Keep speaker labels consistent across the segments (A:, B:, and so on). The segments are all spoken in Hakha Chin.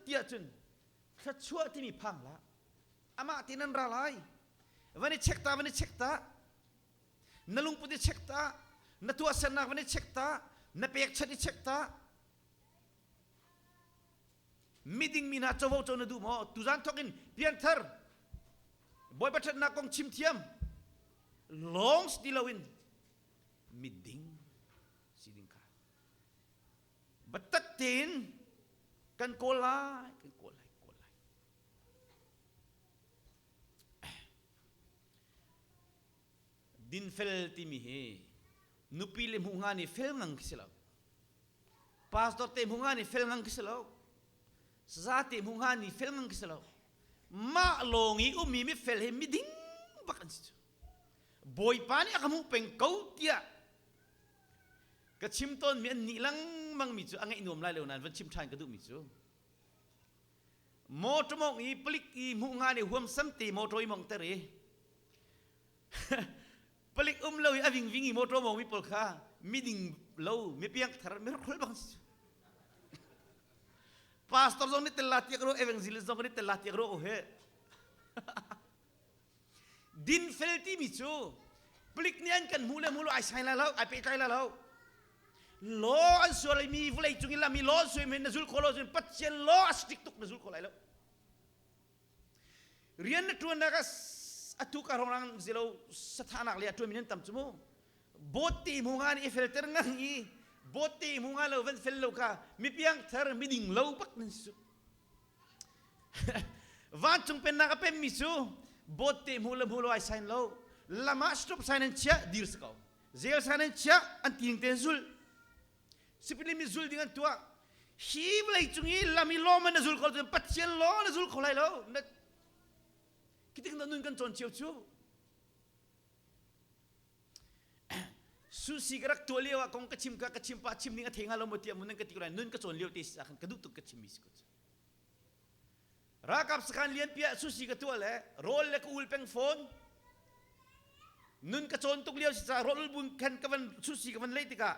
A: tiah cun thluachuah timi phang hlah. Amah ti nan ra lai. Van i check ta, van i check ta. Na lungput i check ta. Na tuahsernak van i check ta. Na pekchanh i check ta. Miding mi hna covo co na duh maw? Tuzan thawk in pianthar Bawipa ṭhatnak kong chim thiam lawng si loin miding si ding kha biatak tein kan kawl lai kan kawl lai kawl lai dinfel timi hi nupi le hmuh hnga nih fel ngang khi si lo pastor te hmuh hnga nih fel ngang khi si lo saza te hmuh hnga nih fel ngang khi si lo mah lawng i ummi mi fel hi miding bak an si cu Bawipa nih a ka hmuh peng ko tiah ka chim tawnmi an nih lengmang mi cu a ngaih nuam lai lo nain van chim ṭhan ka duhmi cu motor mong i palik i hmuh nga nih huamsam te motor i mong ter i palik um lo i a vingving i motor mong mi pawl kha miding lo mi piang thar mi khol bang pastor zong nih tel la tiak ro evangelist zong nih tel la tiak ro he Dinfel timi cu palik nih an kan hmuh le hmuh lo ai sai lai lo, ai pehtlai lai lo. Law an sual mi vawlei cung in lami law an suai men na zul kho lo cun Pathian law a strict tuk na zul kho lai lo. Rian na tuan nak ah atu ka rong zilo sathanak le a tuan mi nan tam cu mu. Bot te mu nga ni i felter ngang i bot te mu nga lo van fel lo kha mi piang thar mi ding lo bak nan su. Vancung pennak a pemmi cu bawtte hmu le hmu lo ai sign lo. Lam ah stop sign an chiah dir si ko. Zel sign an chiah an tiing tein zul. Sipin mi zul ding an tuah. Hi vawlei cung i lam i law man na zul ko cun Pathian law na zul kho lai lo. Na kitik na nun kan cawn cio cu. Susi ka rak tuah lio ah kong ka chim ka ka chim pa chim ning a thei hnga lo maw tiah mun nan ka ti ko lai nun ka cawn lio te si khan ka duh tuk ka chim mi si ko Ralkap sakhan lian piah susi ka tuah le rawl le ka ul peng fawn nun ka cawn tuk lio si ca rawl ul bun khan ka van susi ka van lei tikah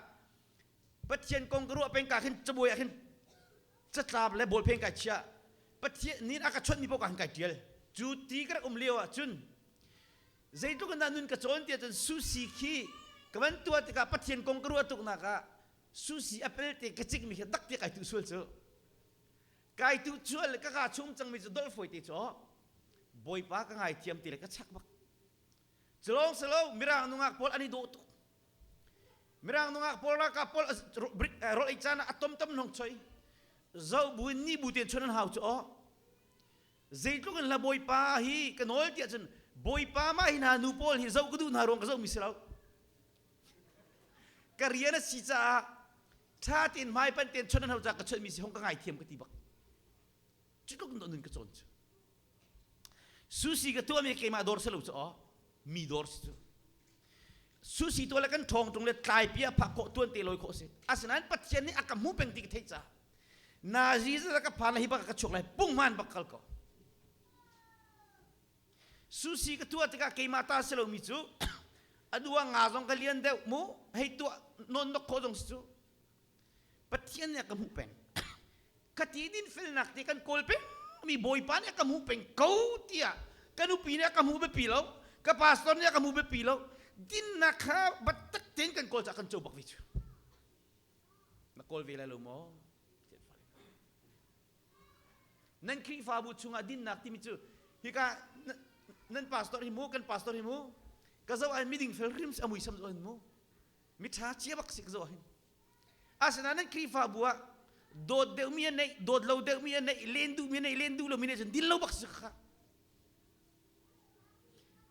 A: Pathian kong ka ruah peng ka khin cabuai ah khin catlap le bawlphen kai chia Pathian nin a ka chawnh mi paoh ka khin kai tial cu ti ka rak um lio ah cun zeitluk in dah nun ka cawn tiah cun susi khi ka van tuah tikah Pathian kong ka ruah tuk nak ah susi a pelte ka cik mi khi dak tiah kai tuh sual cu kai tuh sual ka ka chung cangmi cu dolh fawi te cu Bawipa ka ngaithiam ti le ka chak bak culong silo mirang nungak pawl an i dawh tuk mirang nungak pawl ralkap pawl rawl ei caan ah a tom tom nong choi zo bu in ni bu ten chon an hau cu aw zeitluk in hla Bawipa hi ka nawl tiah cun Bawipa mah hi hna nu pawl hi zoh ka duh hna ruang ka zoh mi si lo ka rian a si caah ṭha tein hmai pan tein chon an hau caah ka chon mi si hong ka ngaithiam ka ti bak cu tluk nun ka cawn cu susi ka tuah mi keimah dawr si lo cu aw mi dawr si cu susi tuah le kan ṭhawng ṭung le tlai pi a phak khawh tuan te loi khawh si asinain Pathian nih a ka hmu peng ti ka theih caah nazi za ka phan hi bak ka chuak lai punghman bak kal ko susi ka tuah tikah keimah ta si lomi cu a dua nga zong ka lian deuh mu hei tuah non nok khawh zong si cu Pathian nih a ka hmuh peng ka ti din felnak te kan kawl peng mi Bawipa nih a ka hmuh peng ko tiah ka nupi nih a ka hmuh biapi lo ka pastor nih a ka hmuh biapi lo dinnak kha biatak tein kan kawl caah kan co bak ve cu na kawl ve lai lo maw nan Khrihfabu chungah dinnak timi cu hika nan pastor hi mu kan pastor hi mu ka zoh ah miding fel hrim a muisam zoh hin mu miṭha cia bak si ka zoh hin asinain nan Khrihfabu ah dawt deuhmi a neih dawt lo deuhmi a neih len duhmi a neih len duh lomi neih cun din lo bak si kha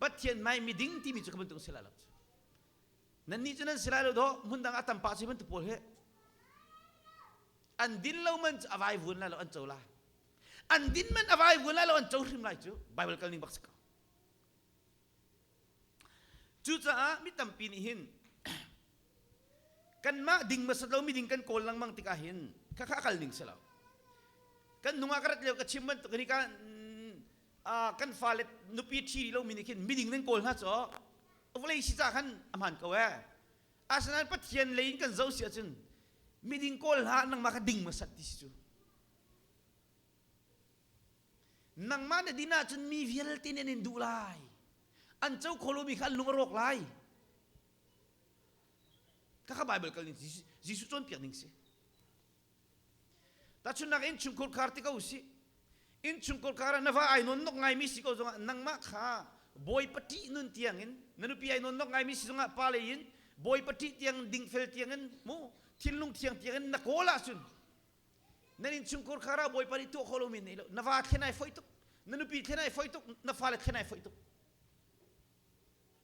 A: Pathian mai miding timi cu ka bantuk si lai lo nan nih cu nan si lai lo dawh hmun dang ah tam pah si bantuk pawl he an din lo man cu a vai vuan lai lo an co lai an din man a vai vuan lai lo an co hrim lai cu Bible kal ning bak si ko Cucaah mi tampi nih hin kanmah ding hmasat lo miding kan kawl lengmang tikah hin khakha kal ning si lo. Kan nungah ka rat lio ka chim bantuk hi ka kan fale nupi ṭhi lo mi nih khin miding nan kawl hna cu vawlei si ca khan a hmaan ko ee. Asinain Pathian lei in kan zoh si ahcun miding kawl hlah nangmah kha ding hmasat ti si cu. Nangmah na din ahcun mi vialte nih an in duh lai. An co kho lomi kha an lung a rawk lai. Khakha Bible kal ning Jesuh cawnpiak ning si. Tahchunhnak innchungkhur khar ti ko usih. Innchungkhur khar ah na va ai nawn nok ngaimi si ko zongah nangmah kha bawipa ṭih nun tiangin na nupi ai nawn nok ngaimi si zongah pa lei in bawipa ṭih tiang dingfel tiangin mu thinlung thiang tiangin na kawl ahcun nan innchungkhur khar ah bawipa nih tuah kho lomi nei lo na va thlen ai foi tuk na nupi thlen ai foi tuk na fale thlen ai foi tuk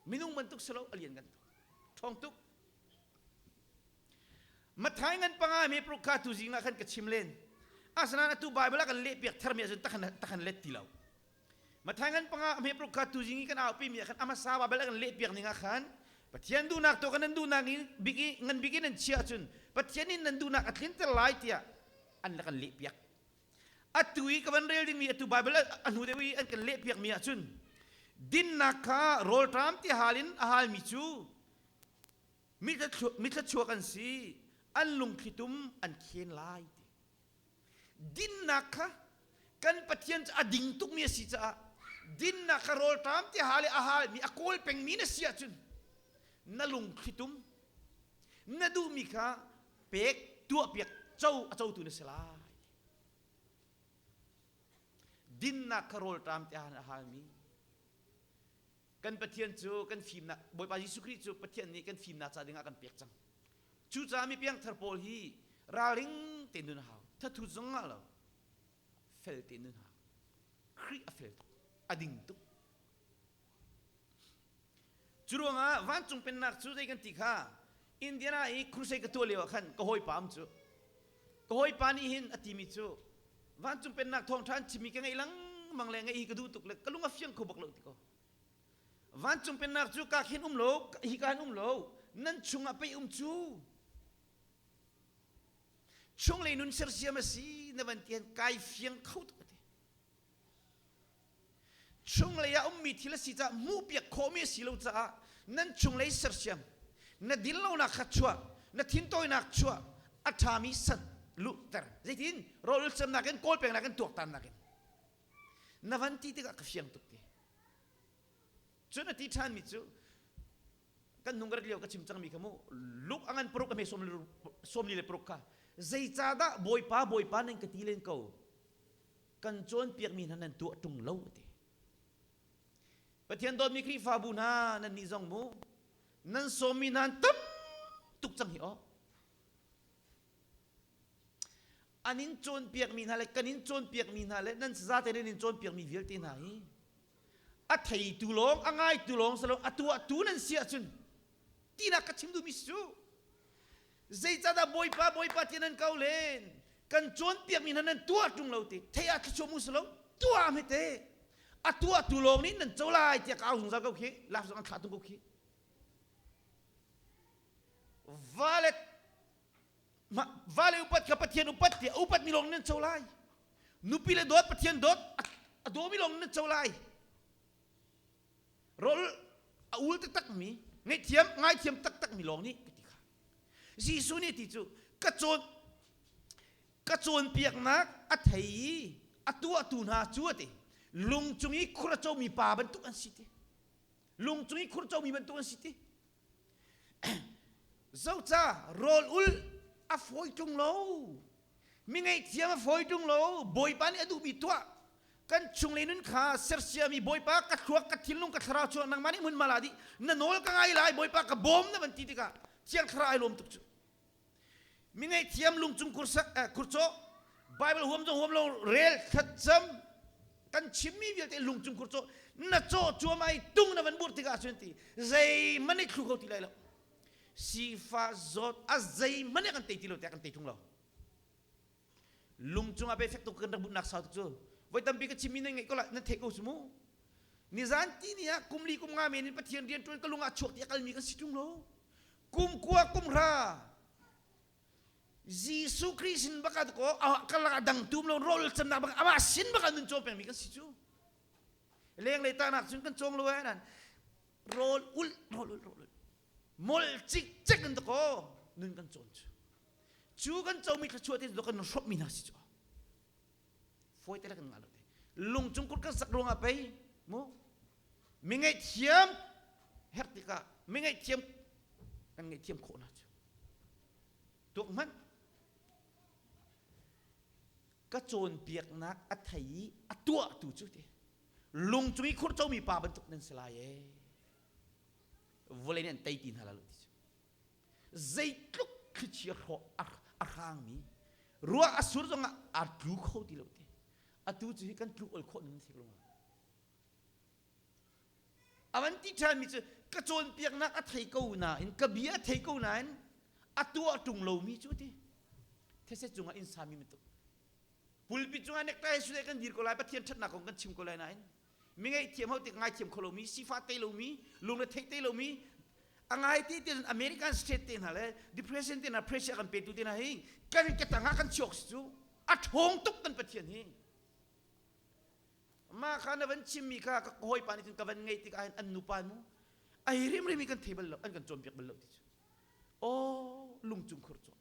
A: minung bantuk si lo a lian ngan tuk ṭhawng tuk Mathai ngan panga me pruk kha tu zing ah khan ka chim len asinain atu Bible ah kan leh piak tharmi ahcun takhan takhan let ti lo Mathai ngan panga me pruk kha tu zing i kan aupi mi ah khan amasa Bible ah kan leh piak ning ah khan Pathian duhnak to kan nan duhnak i bik i ngan bik in nan chia ahcun Pathian in nan duhnak a tlinter lai tiah an la kan leh piak atu i ka van rel dingmi atu Bible a hnu deuh i an kan leh piakmi ahcun dinnak kha rawlṭam ti hal in a halmi cu mithlachuak an si an lungthlitum an khen lai ti dinnak kha kan Pathian cu a ding tukmi a si caah dinnak kha rawlṭam ti hal i a halmi a kawl pengmi na si ahcun na lungthlitum na duhmi kha pek tuahpiak co a cotu na si lai dinnak kha rawlṭam tiah a halmi kan Pathian cu kan fimnak Bawipa Jesuh Khrih cu Pathian nih kan fimnak ca dingah kan pek cang cucaah mi piangthar pawl hi ralring te nun hau thathut zong ngah lo fel te nun hau Khrih a fel tuk a ding tuk Cu ruangah vancung pennak cu zei kan ti kha Indiana i crusade ka tuah lio ah khan ka hawipa am cu ka hawipa nih hin a timi cu vancung pennak thawngṭha an chimmi ka ngaih lengmang le ngaih hi ka duh tuk le ka lung a fiang kho bak lo ti ko vancung pennak cu ka khin um lo hi ka hin um lo nan chungah pei um cu chunglei nun sersiam a si na van ti hin kai fiang kho tuk a ti Chunglei ah ummi thil a si caah hmuhpiak khawhmi a si lo caah nan chunglei sersiam na dinlonak kha chuah na thintawinak chuah a ṭhami san luhter zeitin rawl cemnak in kawl pengnak in tuaktannak in na van ti tikah ka fiang tuk ti cun a ti ṭhanmi cu kan nung ka rat lio ka chim cangmi kha mu luk a ngan paruk a hme sawmli le paruk kha zeicahdah bawipa bawipa nan ka ti len ko kan cawnpiakmi hna nan tuah ṭung lo a ti. Pathian dawtmi Khrihfabu hna nan nih zong mu nan sawmmi hna tam tuk cang hi aw. An in cawnpiakmi hna le kan in cawnpiakmi hna le nan zate nan in cawnpiakmi vialte hna hi a theitu lawng a ngaitu lawng si lo a tuahtu nan si ahcun tinak ka chim duhmi si cu Zeicahdah Bawipa, Bawipa ti nan ko len? Kan cawnpiakmi hna nan tuah ṭung lo ti. Thei ah thluachuah mu si lo, tuah hmete. A tuahtu lawng nih nan co lai tiah ka au zungzal ko khi. Lak zong an thlah tung ko khi. Vale vale upat kha Pathian upat tiah upat mi lawng nan co lai. Nupi le dawt Pathian dawt a dawmi lawng nan co lai. Rawl a ul taktakmi ngaihthiam ngaithiam taktakmi lawng nih ka ti kha Jesuh nih ti cu ka cawn ka cawnpiaknak a thei i a tuahtu hna cu a ti lung cung i khur a comi pa bantuk an si ti lung cung i khur comi bantuk an si ti Zoca rawl ul a fawi ṭung lo. Mi ngaihthiam a fawi ṭung lo. Bawipa nih a duhmi tuah. Kan chunglei nun kha sersiami Bawipa ka thluak ka thinlung ka thlarau chuak nangmah nih hmunhma la dih. Na nawl ka ngai lai Bawipa ka bawm na van ti tikah Thiang Thlarau ai lawm tuk cu. Mi ngaihthiam lungcung kurcawh Bible huam zong huam lo rel thlacam kan chimmi vialte lungcung kurcawh na caw cuam ai tung na van burh tikah cun ti zeihmanh i thlu kho ti lai lo sifa zawt a zeihmanh kan tei ti lo tiah kan tei thung lo lungcung ah befek tuk kan rak bunnak sau tuk cu voi tampi ka chimmi nan ngaih ko la nan theih ko su mu nizan ti ni ah kum li kum nga men in pathian rian tuan ka lung ah chuak ti a kalmi kan si tung lo kum kua kum hra Jesuh Khrih sin baka ko ka lak dang tum lo rol camnak bak amah sin baka nun cawm pengmi kan si cu leng lei ta nak cun kan cawng lo eh nan rawl ul rawl ul rawl ul mol cik cek in ko nun kan cawn cu cu kan comi thluachuah te kan hrawp mi hna si cu fawi te le kan ngah lo te. Lung cung kut kan sak ruangah pei mu mi ngaihthiam herh tikah mi ngaihthiam kan ngaihthiam khawh hna cu tuak hmanh ka cawnpiaknak a thei i a tuahtu cu ti lung cung i khurcomi pa bantuk nan si lai ee vawlei nih an tei ti hna la lo ti cu zeitluk thlichia hrawh a hrangmi ruah a sur zongah a tlu kho ti lo ti atu cu hi kan tluk ol khawh nan si lo A van ti ṭhanmi cu ka cawnpiaknak a thei ko nain ka bia a thei ko nain a tuah ṭung lomi cu ti these cungah inn sami bantuk pulpit cungah necktie sule kan dir ko lai Pathian ṭhatnak kong kan chim ko lai nain mi ngaihthiam ho tik ngaithiam kho lomi sifah te lomi lungre theih te lomi a ngai ti te American state te hna le depression te hna pressure kan petu te hna hi kan ketang ah kan chiok si cu a ṭhawng tuk kan Pathian hi Mah kha na van chimmi kha ka hawipa nih cun ka van ngeih tikah hin an nupa mu ai rimrim i kan thei bal lo an kan cawnpiak bal lo ti cu aw lungcung khur cu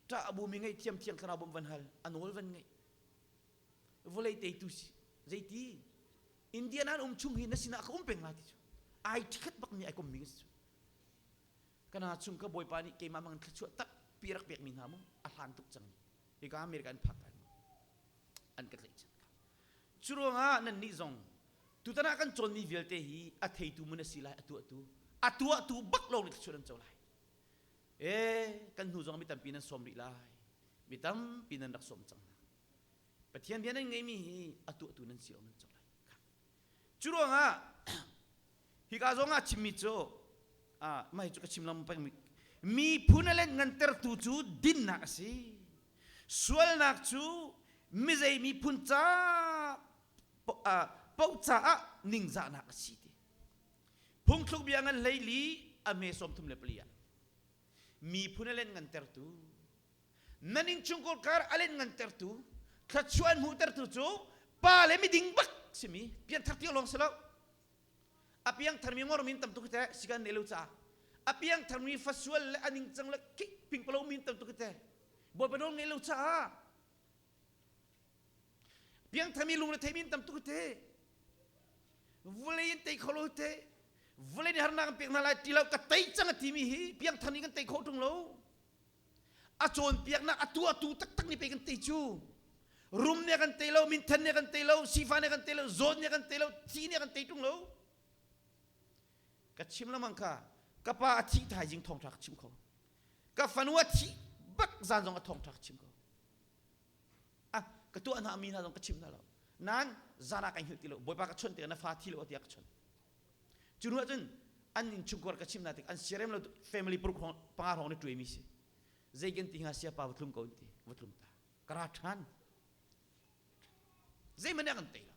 A: ṭah bu mi ngeih thiam thiang thlarau bawm van hal a nawl van ngeih vawlei teitu si zeiti Indian an um chung hi na sinah ka um peng la ti cu ai ṭhikhat bak mi ai kom mi ka si cu kana chung ka bawipa nih keimah mang thluachuah tampi rak pek mi hna mu a hlan tuk cang hika America an phak kai an ka tlaihchan kha cu ruangah nannih zong tutan ah kan cawnmi vialte hi a theitu mun a si lai a tuahtu a tuahtu bak lawng nih thluachuah nan co lai e kan hnu zong mi tampi nan sawm rih lai mi tampi nan rak sawm cang hna Pathian bia nan ngeimi hi a tuahtu nan si lawng nan co lai cu ruangah hika zong ah chimmi cu ah mah cu ka chim lam peng miphun a len ngantertu cu dinnak a si Sualnak cu mizei miphun ca paoh caah ningzahnak a si ti. Phungthluk bia ngan hleili a hme 34 ah miphun a len ngantertu nan innchungkhar kar a len ngantertu thluachuah an hmuhtertu cu pa le miding bak simi pianthar ti lawng si lo a piangtharmi ngor min tam tuk te sikan ne lo ca a piangtharmi fasual le a ningcang le kik pingpalo min tam tuk te bawipa nawl ngei lo caah piangtharmi lung le thei min tam tuk te vulei in tei kho lo te vulei nih harnak an pek hna lai ti lo ka tei cang a timi hi piangthar nih kan tei khawh ṭung lo a cawnpiaknak a tuahtu taktak nih pei kan tei cu rum nih kan tei lo minthen nih kan tei lo sifa nih kan tei lo zawt nih kan tei lo thi nih kan tei ṭung lo ka chim lamang kha ka pa a thih thaizing thawngṭha ka chim kho ka fanu a thih bak zan zong a thawngṭha ka chim ko ah ka tuah hna mi hna zong ka chim hna lo nan zan ah kai hngilh ti lo bawipa ka chawnh tikah na fa thi lo tiah ka chawnh Cu hnu ahcun an innchungkhar ka chimh hna tik an siarem lo family paruk hrawng panga hrawng ni ṭuaimi si. Zei kan ti hnga siapa va tlum ko an ti va tlum ta. Ka ra ṭhan. Zeihmanh kan tei lo.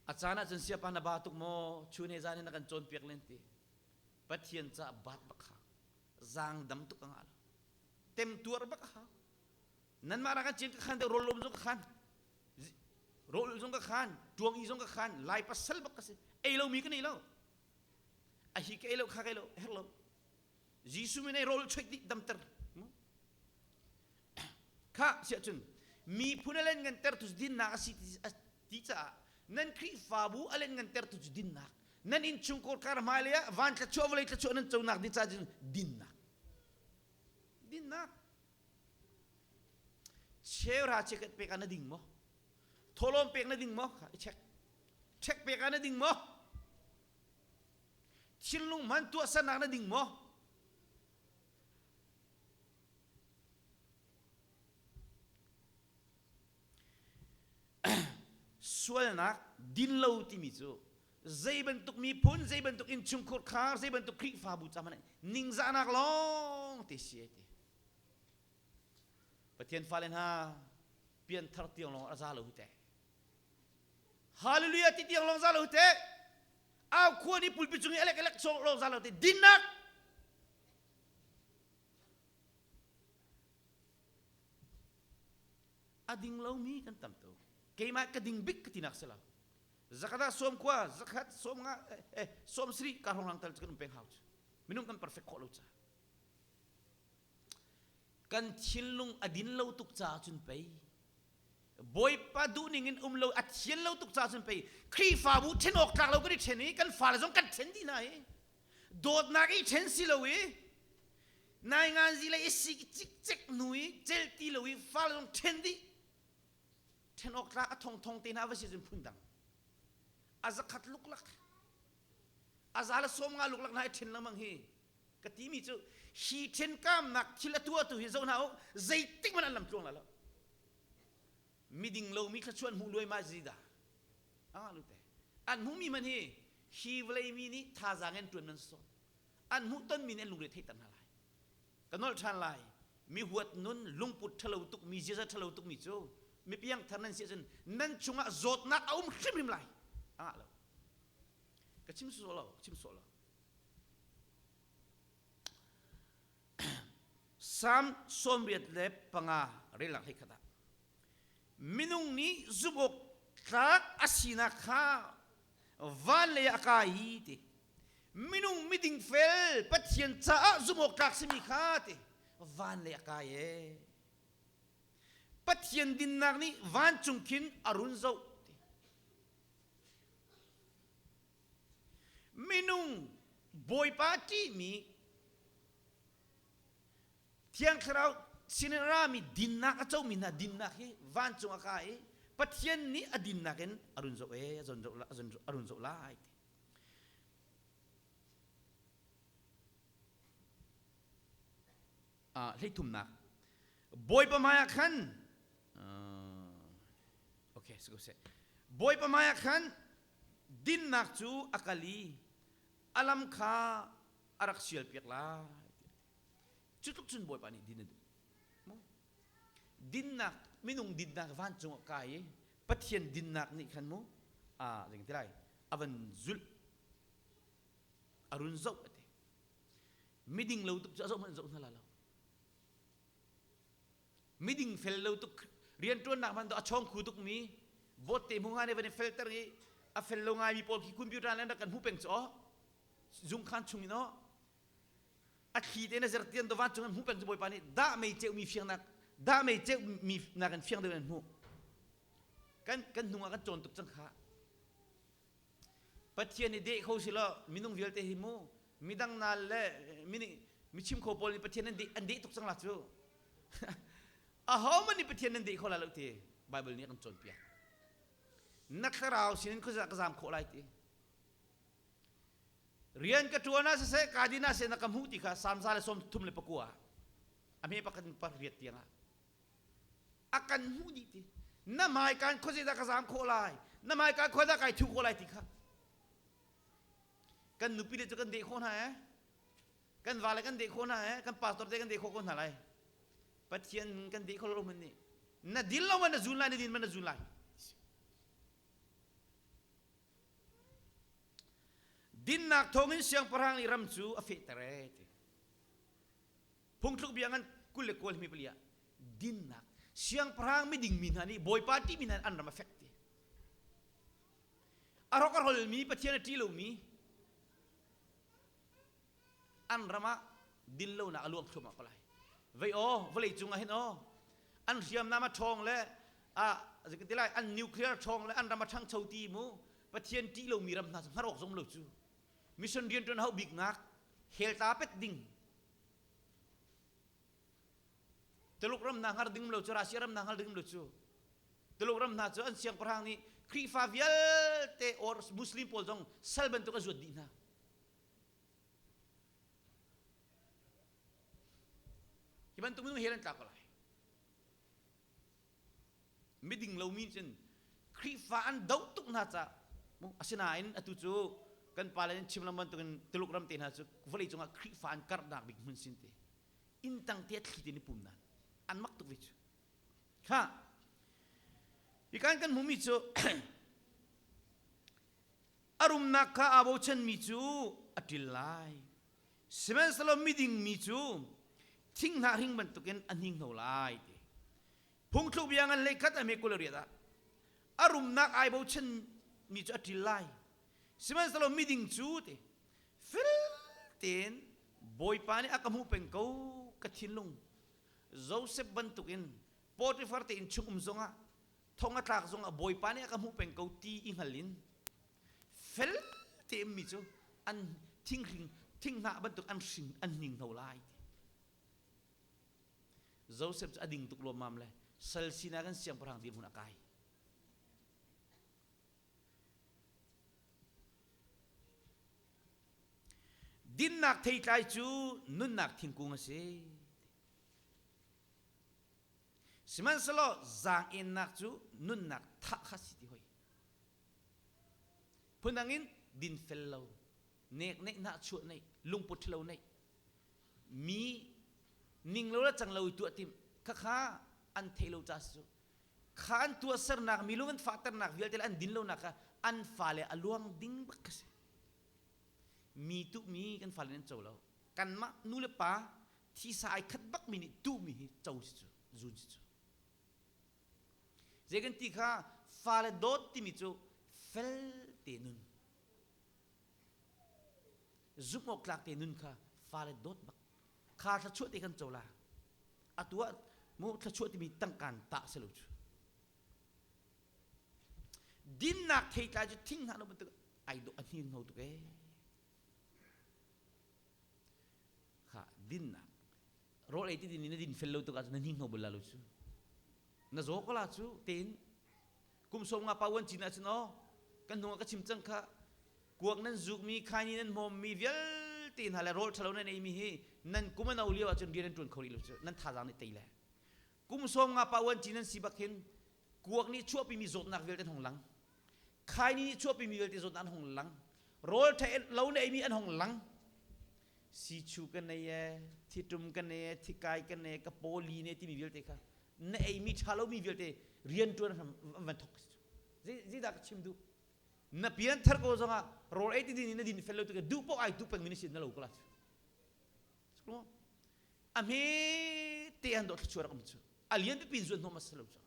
A: A caan ahcun siapa na ba tuk maw chun he zan in na kan cawnpiak len ti. Pathian caah bat bak ha. Zaang dam tuk a ngah lo. Temtuar bak a hau. Nanmah ra kan cin ka khan deuh rawl lawm zong ka khan. Rawl zong ka khan, ṭuang i zong ka khan, lai pasal bak ka si. Ei lomi ka nei lo. A hi ka ei lo, kha ka ei lo, herh lo. Jesuh min ei rawl chuih dih damter. Kha siah cun miphun a len nganter tu dinnak a si ti caah nan Khrihfabu a len nganter tu cu dinnak nan innchungkhar kar hmailei ah van thluachuah vawlei thluachuah nan conak ding caah cun dinnak dinnak Cheuhra check pek ah na ding maw? Thawhlawm pek na ding maw? Kha i check. Check pek ah na ding maw? Thinlung hman tuahsernak na ding maw? Sualnak dinlo timi cu zei bantuk miphun, zei bantuk innchungkhur khar, zei bantuk Khrihfabu ca hmanh ningzahnak lawng te si ai ti. Pathian fale hna pianthar tiang lawng a za lo te. Hallelujah ti tiang lawng za lo te. Au khua ni pulpi cung i alek alek song lawng za lo te. Dinnak a ding lomi kan tam tuk. Keimah ka ding bik ka tinak si lo. Zakhat ah sawm khua, zakhat sawm nga, eh, sawm sri ka hong lang tal kan um peng hau cu. Minung kan perfect khawh lo ca. Kan thinlung a din lo tuk caah cun pei Bawipa duhning in um lo a thian lo tuk caah cun pei Khrihfabu ṭhen awk tlak lo kan i ṭhen i kan fale zong kan ṭhen dih hna i dawtnak i ṭhen si lo i nainganzi le i sik cikcek hnu i cel ti lo i fale zong ṭhen dih ṭhen awk tlak a thongthong te hna va si cun phundang a zakhat luklak a za le 50 luklak hna i ṭhen lengmang hi ka timi cu hi ṭhenkamnak thil a tuahtu hi zoh hna u zeitik hmanh an lam tluang la lo miding lomi thluachuah an hmuh luai ma zi dah anga lu te an hmuhmi man hi hi vawlei mi nih thazaang in ṭuan man so an hmuh tonmi nih an lungre theihter hna lai ka nolh ṭhan lai mi huat nun lungput ṭhalo tuk mi ziaza ṭhalo tuk mi cu mi piangthar nan si ahcun nan chungah zawtnak a um hrimhrim lai anga lo ka chim sawh lo chim sawh lo Psalm 85 relak hlei khat ah minung nih zumh awk tlak a sinak kha van lei ah a kai i ti minung miding fel Pathian caah zumh awk tlak simi kha ti van lei a kai e Pathian dinnak nih vancung khin a run zoh ti Minung Bawipa ṭihmi Thiang Thlarau sinin a rami dinnak a comi hna dinnak hi vancung a kai i Pathian nih a dinnak in a run zoh e a run zoh lai ti. Hleithumnak Bawipa hmaiah khan okay si ko seh Bawipa hmaiah khan dinnak cu a kal i a lam kha a rak sialpiak lai cu tluk cun Bawipa nih din a duh dinnak minung dinnak vancung ah kai i Pathian dinnak nih khan mu a zing ti lai a van zulh a run zoh a ti miding lo tuk cu a zoh hmanh zoh hna la lo miding fel lo tuk rianṭuannak hmanh a chawng khu tuk mi vote te hmu nga ne van i felter i a fel lo ngai mi pawl khi computer an rak kan hmu peng cu aw zungkhan chung in aw a thli te na zertian do van cung an hmu peng cu bawipa nih dah mei ceu mi fiangnak dah mei ceu mi nak in fiang deuh in an hmu kan kan hnung ah kan cawn tuk cang kha Pathian i deh kho si lo minung vialte hi mu midang nal le mini mi chim kho pawl nih Pathian an deh an deh tuk cang la cu aho man nih Pathian nan deh kho la lo ti Bible nih a kan cawnpiak na thlarau sinin khuazah ka zam khawh lai ti rian ka ṭuan ah siseh ka din ah seh na ka hmuh ti kha Psalm 139 a hme pakhat in pariat tiang ah a kan hmuh dih ti na hmaikaan khuazei dah ka zaam khawh lai na hmaikaan khua dah kai thuh khawh lai ti kha kan nupi le cu kan deh khawh hna eh kan vale kan deh khawh hna eh kan pastor te kan deh khawh ko hna lai pathian kan deh kho lo man nih na dil lo man na zun lai na din man na zun lai dinnak thawngin siangpahrang nih ram cu a fehter e ti Phungthluk bia ngan 29 hmi pali ah dinnak siangpahrang miding mi hna nih Bawipa ṭihmi hna an ram a fek ti. A rawk a rolmi Pathian a ṭih lomi an ram ah dinlonak a luang thluahmah ko lai. Vei aw vawlei cung ah hin aw an hriamnam a ṭhawng le a ti lai an nuclear ṭhawng le an ram a ṭhangcho ti mu Pathian ṭih lomi ram hna cu hngar awk zong lo cu mission rianṭuan hau biknak hell ta pet ding Tuluk ram hna hngar ding lo cu Russia ram hna hngar ding lo cu Tuluk ram hna cu an siangpahrang nih Khrihfa vialte or Muslim pawl zong sal bantuk a zuat dih hna. Hi bantuk minung hell an tla ko lai. Miding lomi cun Khrihfa an doh tuk hna caah asinain atu cu kan pale in chim lam bantukin Tuluk ram te hna cu vawlei cungah Khrihfa an karhnak bik hmun sin te inn tang te thli te ni pum nan an mak tuk ve cu kha hi kan kan hmumi cu a rumnak kha aa bochanmi cu a ṭil lai Sihmanhsehlaw miding mi cu thinghnah hring bantukin a hninghno lai ti. Phungthluk bia ngan hleikhat a hme 28 ah a rumnak ai bochan mi cu a ṭil lai. Sihmanhsehlaw miding cu ti fel tein Bawipa nih a ka hmuh peng ko ka thinlung. Joseph bantukin Potifar te inn chung um zongah thong a tlak zongah Bawipa nih a ka hmuh peng ko ti i hngal in fel te mi cu an thinghring thinghnah bantuk an hring an hning hno lai ti. Joseph cu a ding tuk lawmmam le sal sinak in siangpahrang dirhmun a kai. Dinnak theitlai cu nunnak thingkung a si. Sihmanhsehlaw zaang-ennak cu nunnak thah kha si ti hoi. Phundang in dinfel lo, nek neih hnahchuah neih, lungput ṭhalo neih, mi ning lo le cang lo i tuah timh, khakha an theih lo ca si cu. Kha an tuahsernak, mi lung an fahternak vialte le an din lonak kha an fale a luang ding bak kha si. Mi tuhmi kan fale nih an co lo. Kanmah nu le pa thisa ai khat bak mi nih tuhmi hi co si cu, zun si cu. Zei kan ti kha fale dawt timi cu fel te nun. Zumh awk tlak te nun kha fale dawt bak. Kha thluachuah te kan co la. Atu ah mu thluachuah timi tangkaan tah si lo cu. Dinnak theitlai cu thing hna no bantuk ai dawh a hnin hno tuk ee. Kha dinnak rawl ei ti din in na din fel lo tuk ahcun na hning hno bal la lo cu. Na zaw ko la cu tein kum som nga pa uan cin ahcun aw kan hnung ah ka chim cang kha kuak nan zukmi khaini nan hmawmmi vialte hna le rawl ṭhalo nan eimi hi nan kum a no lio ahcun rian nan ṭuan kho rih lo cu nan thazaang nih tei le kum som nga pa uan cin nan si bak hin kuak nih chuahpimi zawtnak vialte an hung lang khaini nih chuahpimi vialte zawtnak an hung lang rawl ṭha lo na eimi an hung lang sichu ka nei e thitum ka nei e thikai ka nei ka pawli ne timi vialte kha na eimi ṭha lomi vialte rian ṭuan van thok zeidah ka chim duh na pian thar ko zongah rawl ei ti din in na din fel lo tik duh poh ai duh peng mi na sin na lo ko la cu a hme te an dawh thluachuah rak um cu a lian pipi zuan hnawm a si lo cu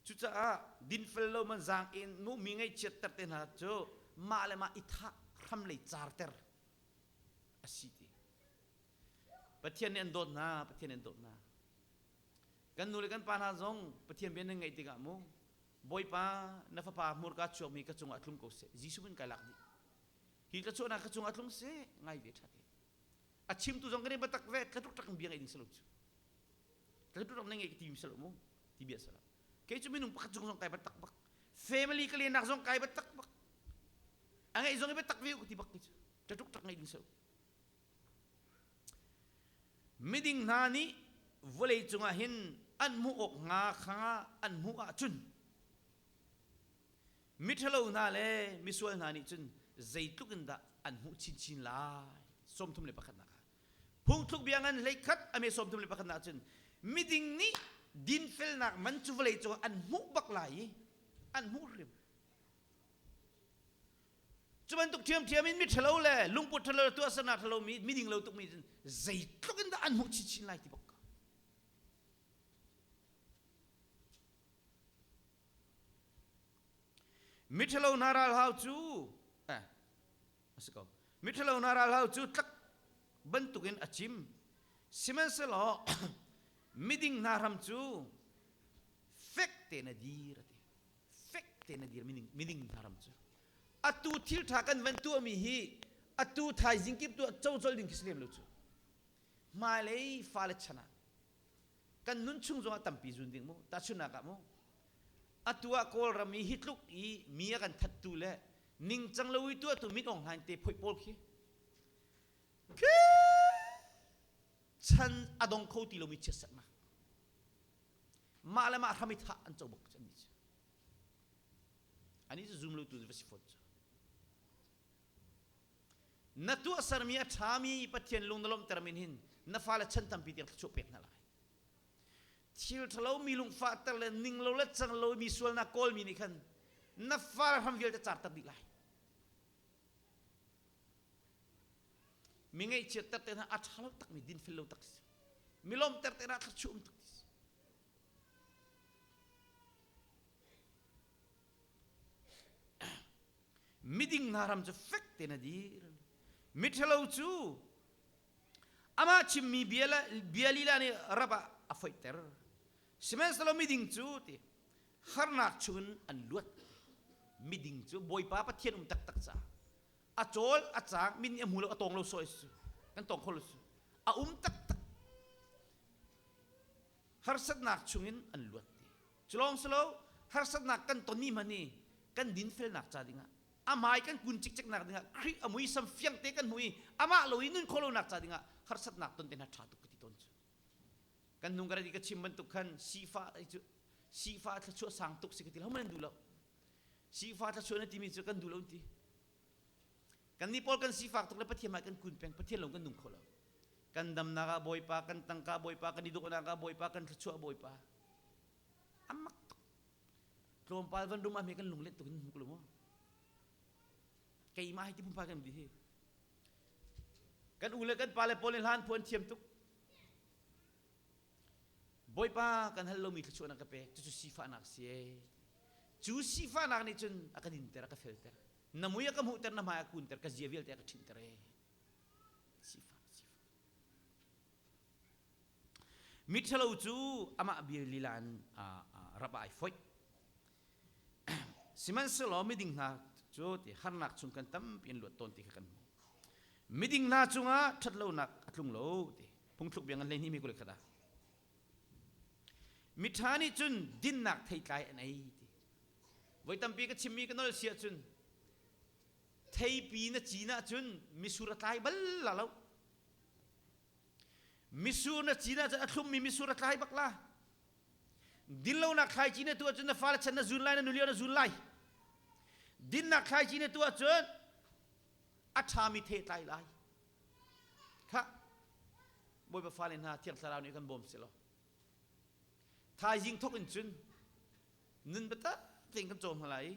A: cucaah dinfel lo man zaang in mu mi ngaihchiat ter te hna cu mah le mah i thah hram lei car ter a si ti Pathian nih an dawt hna Pathian nih an dawt hna kan nu le kan pa hna zong Pathian bia nan ngaih tikah mu Bawipa na fapa hmurka chuakmi ka cungah tlung ko seh Jesuh min kai lak dih hi tlachuahnak ka cungah tlung seh ngai ve ṭha te a chimtu zong kan i biatak ve tlatuk tak in bia ngaih ding si lo cu tlatuk tak na ngeih ti mi si lo mu ti bia si lo kei cu minung pakhat cung zong kai biatak bak family ka lenak zong kai biatak bak a ngeih zong i biatak ve ti bak ti cu tlatuk tak ngaih ding si lo Miding hna nih vawlei cungah hin an hmuh awk hnga kha an hmuh ahcun miṭhalo hna le misual hna nih cun zeitluk in dah an hmuh chinchin lai. 31 ah phungthluk bia ngan 11 a me 31 ah cun miding nih dinfelnak man cu vawlei cungah an hmuh bak lai i an hmuh hrim. Cu bantuk ṭhiamṭhiam in miṭhalo le lungput ṭhalo le tuahsernak ṭhalo mi miding lo tukmi cun zeitluk in dah an hmuh chinchin lai ti bak ka. Miṭhalo hna ralhau cu eh, a si ko. Miṭhalo hna ralhau cu tlak bantukin a cim. Sihmanhsehlaw miding hna hram cu fek tein a dir a ti. Fek tein a dir miding, miding hna ram cu. Atu thil ṭha kan van tuahmi hi atu thaizing kip tuah cocol ding khi si lem lo cu. Hmailei fale chan ah kan nun chung zongah tampi zun ding mu tahchunhnak ah mu atu ah Kawlram i hi tluk i mi a kan thattu le ningcang lo i tuahtu Min Aung Hlaing te phoih pawl khi khi chan a dong kho ti lomi chiatserhnak mah le mah hram i thah an co bak ani cu ani cu zum lo tu va si fawn cu na tuahsermi a ṭhami Pathian lung na lawmhter min hin na fale chan tampi tiang thluachuah pek hna lai thil ṭhalo mi lungfahter le ning lo le cang lo mi sualnak kawlmi nih khan na fale hram vialte carter dih lai mi ngaihchiatter te hna a ṭha lo takmi dinfel lo tak si mi lawmter te hna thluachuah um tuk si Miding hna ram cu fek tein a dir. Miṭhalo cu Amah chimmi bia le bia lila nih rap ah a foihter. Sihmanhsehlaw miding cu ti harnak chungin an luat. Miding cu Bawipa Pathian um taktak caah a cawl a caang min nih a hmu lo a tawng lo sawh su kan tawng kho lo su a um taktak harsatnak chungin an luat ti culawng silo harsatnak kan tonmi hmanh hi kan dinfelnak ca dingah a hmai kan kun cikcek nak dingah Khrih a muisam fiang te kan hmu i amah lo i nun khawh lonak ca dingah harsatnak ton te hna ṭha tuk ka ti tawn cu kan nung ka ka chim bantuk khan sifa cu sifa thluachuah sang tuk si ka ti lo man duh lo sifa thluachuah na timi cu kan duh lo ti kan nih pawl kan sifak tuk le Pathian hmai kan kun peng Pathian lo kan nung kho lo kan damnak ah Bawipa kan tangka Bawipa kan i dawhnak ah Bawipa kan thluachuah Bawipa amak tuk tlawmpal van rum ah me kan lunglet tuk in hmuk lo mu keimah hi ti pumpa kan di hi kan u le kan pa le pawl nih hlan phuan thiam tuk Bawipa kan hal lomi thluachuah na ka pek cucu sifahnak si ee cu sifahnak nih cun a ka dinter a ka felter na mui a ka hmuhter na hmai a kunter ka zia vialte a ka ṭhinhter ee sifah sifah Miṭhalo cu amah bia lila in rap ah ai foih. Sihmanhsehlaw miding hna cu ti harnak chung kan tampi in luat tawn ti kha kan hmuh. Miding hna cungah ṭhatlonak a tlung lo ti phungthluk bia ngan 12 mi 21 ah. Miṭha nih cun dinnak theitlai an ei ti. Voi tampi ka chimmi ka nol si ahcun theipi na cin ahcun misur a tlai bal la lo. Misur na cin ahcun a thlummi misur a tlai bak la. Dinlonak thlaici na tuah cun na fale chan na zun lai, na nulio na zun lai. Dinnak thlaici na tuah cun a ṭhami the tlai lai. Khah, Bawipa fale hna Thiang Thlarau nih kan bawm si law. Thaizing thok in cun nun biatak tein kan cawm hna lai i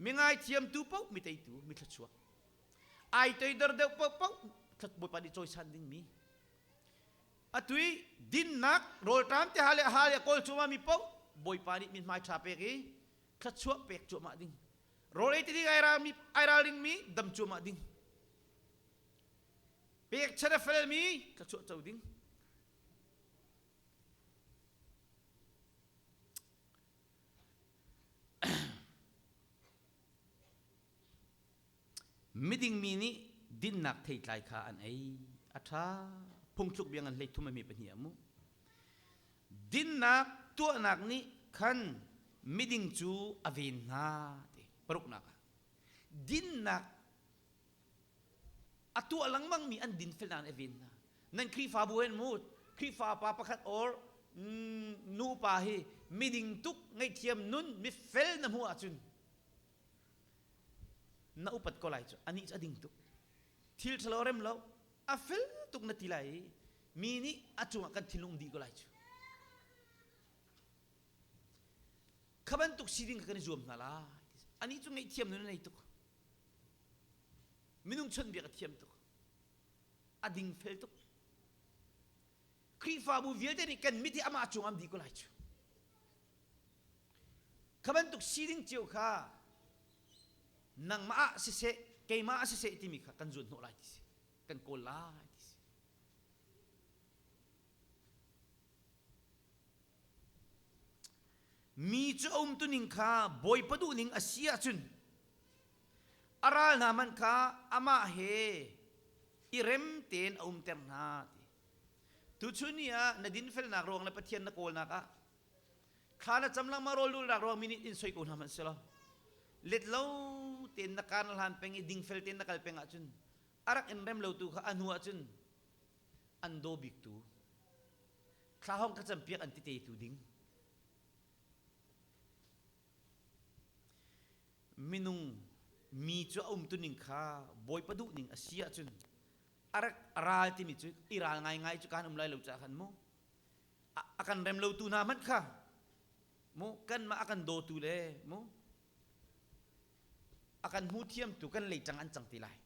A: mi ngaithiamtu paoh mi teitu mi thluachuak ai toidor deuh paohpaoh Bawipa nih cawisan dingmi atui dinnak rawlṭam te hal le hal le kawl cuahmah mi paoh Bawipa nih mithmai ṭha pek i thluachuah pek cuahmah ding rawl ei ti ding ai ralring mi dam cuahmah ding pekchan a felmi thluachuah co ding Miding mi nih dinnak theitlai kha an ei. A ṭha. Phungthluk bia ngan 33 a mi pahnih ah mu. Dinnak tuahnak nih khan miding cu a ven hna ti paruknak ah. Dinnak a tuah lengmang mi an dinfelnak nih a ven hna. Nan Khrihfabu hen mu Khrihfa pa pakhat or nu pa hi miding tuk ngaihthiam nun mifel na hmuh ahcun na upat ko lai cu anih cu a ding tuk thil ṭhalo rem lo a fel tuk na ti lai i mi nih a cungah kan thinlung dih ko lai cu kha bantuk si ding kha kan i zuam hna lai anih cu ngaihthiam nun a nei tuk minung chawnhbiak a thiam tuk a dingfel tuk Khrihfabu vialte nih kan mit hi amah cung am dih ko lai cu kha bantuk sining cio kha nangmah ah siseh keimah ah siseh timi kha kan zuan hnawh lai ti si kan kawl lai ti si mi cu a umtuning kha bawipa duhning a si ahcun A ral hna hmanh kha amah he i rem tein a umter hna ti. Tuchun ni ah na dinfelnak ruang le Pathian na kawlnak ah thla na cam lengmang rawl dulnak ruang mi nih in soi ko hna hmanh selaw let lo tein na kaan hlan peng i dingfel tein na kal peng ahcun a rak in rem lo tu kha a hnu ahcun an daw bik tu thla hong ka campiak an ti te tu ding Minung mi cu a umtuning kha Bawipa duhning a si ahcun a rak a ral timi cu i ral ngaingai cu kan um lai lo caah khan mu a kan rem lotu hna hmanh kha mu kanmah a kan dawtu le mu a kan hmu thiamtu kan leitang an cang ti lai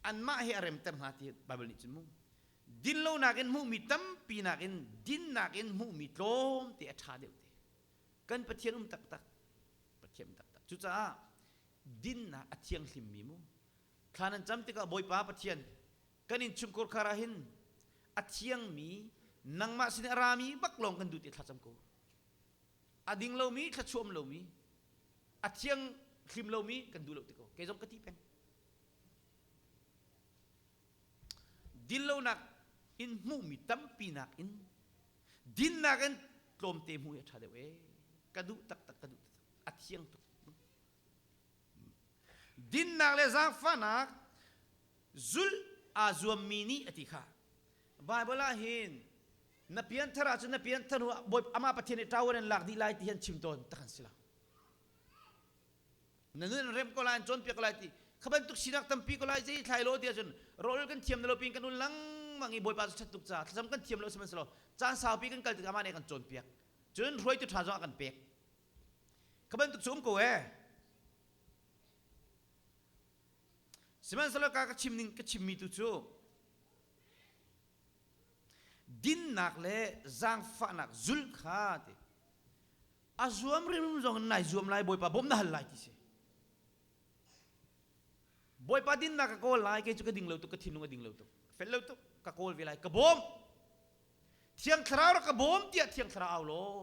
A: Anmah he a remter hna ti Baibal nih cun mu. Dinlonak in hmuhmi tampi nakin dinnak in hmuhmi tlawmte a ṭha deuh te. Kan Pathian um taktak. Pathian um taktak. Cucaah dinnak a thianghlimmi mu. Thla nan cam tikah Bawipa Pathian kan innchungkhar khar ah hin a thiangmi nangmah sin a rami bak lawng kan duh ti thlacam ko. A ding lomi thlachuam lomi a thiang hlim lomi kan duh lo ti ko. Kei zong ka ti peng. Dinlonak in hmuhmi tampi nakin dinnak in tlawmte hmuh hi a ṭha deuh ee. Ka duh taktak ka duh taktak. A thiang tuk. Dinnak le zaangfahnak zulh aa zuammi nih a ti kha. Bible ah hin na pianthar ahcun na pianthar hnu ah amah Pathian nih ṭawan in lak dih lai ti hi an chim tawn tak an si lo. Na nun an rem ko lai an cawnpiak ko lai ti kha bantuk sinak tampi ko lai zei thlai lo ti ahcun rawl kan thiam na lo pin kan un lengmang i Bawipa cu ṭhat tuk ca thlacam kan thiam lo sihmanhsehlaw caan saupi kan kal tikah amah nih a kan cawnpiak cun hruaitu ṭha zong a kan pek Kha bantuk cu um ko ee. Sihmanhsehlaw ka ka chim ning ka chimmi tu cu dinnak le zaangfahnak zulh kha ti a zuam rimrim zong in nai zuam lai Bawipa bawm na hal lai ti si. Bawipa dinnak ka kawl lai kei cu ka ding lo tuk ka thinlung a ding lo tuk fel lo tuk ka kawl ve lai ka bawm Thiang Thlarau rak ka bawm tiah Thiang Thlarau au law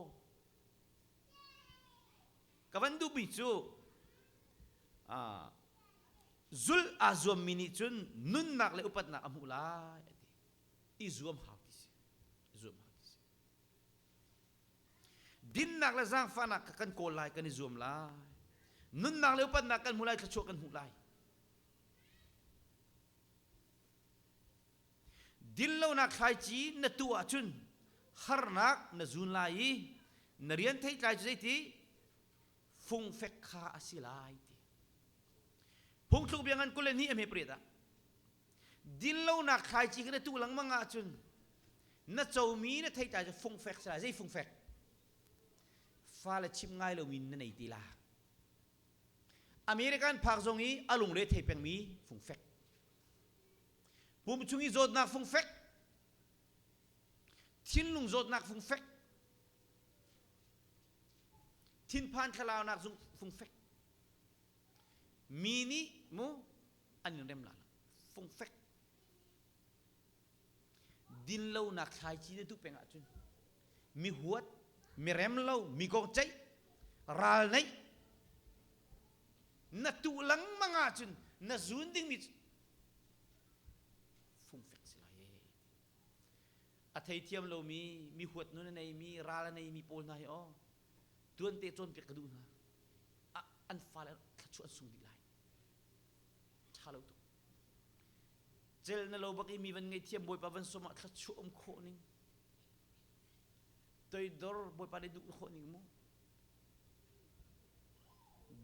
A: Ka van duhmi cu zulh aa zuammi nih cun nunnak le upatnak a hmuh lai a ti. I zuam hau ti si. I zuam hau ti si. Dinnak le zaangfahnak kha kan kawl lai, kan i zuam lai. Nunnak le upatnak kan hmu lai, thluachuah kan hmuh lai. Dinlonak thlaici na tuh ahcun harnak na zun lai i na rian theitlai cu zeiti fungfek kha a si lai ti. Phungthluk bia ngan 22 a hme pariat ah dinlonak thlaici kha na tuh lengmang ahcun na comi na theitlai cu fungfek si lai. Zei fungfek? Fale chim ngai lomi na nei ti la. American phak zong i a lungre thei pengmi fungfek. Pum chung i zawtnak fungfek, thinlung zawtnak fungfek, thinphan thlalaunak zung fungfek. Mi nih mu an in rem la fungfek. Dinlonak thlaici na tuh peng ahcun mi huat, mi rem lo, mi kong ceih, ral neih na tuh lengmang ahcun na zun dingmi fungfek si lai ee. A theithiam lomi, mi huat nun a neimi, ral a neimi pawl hna hi aw tuante cawnpiak ka duh hna. An fale thluachuah an sung dih lai. Ṭha lo tuk. Cel na lo bak i mi van ngei thiam Bawipa van sawm ah thluachuah um khawh ning. Toidor Bawipa nih duh khawh ning mu.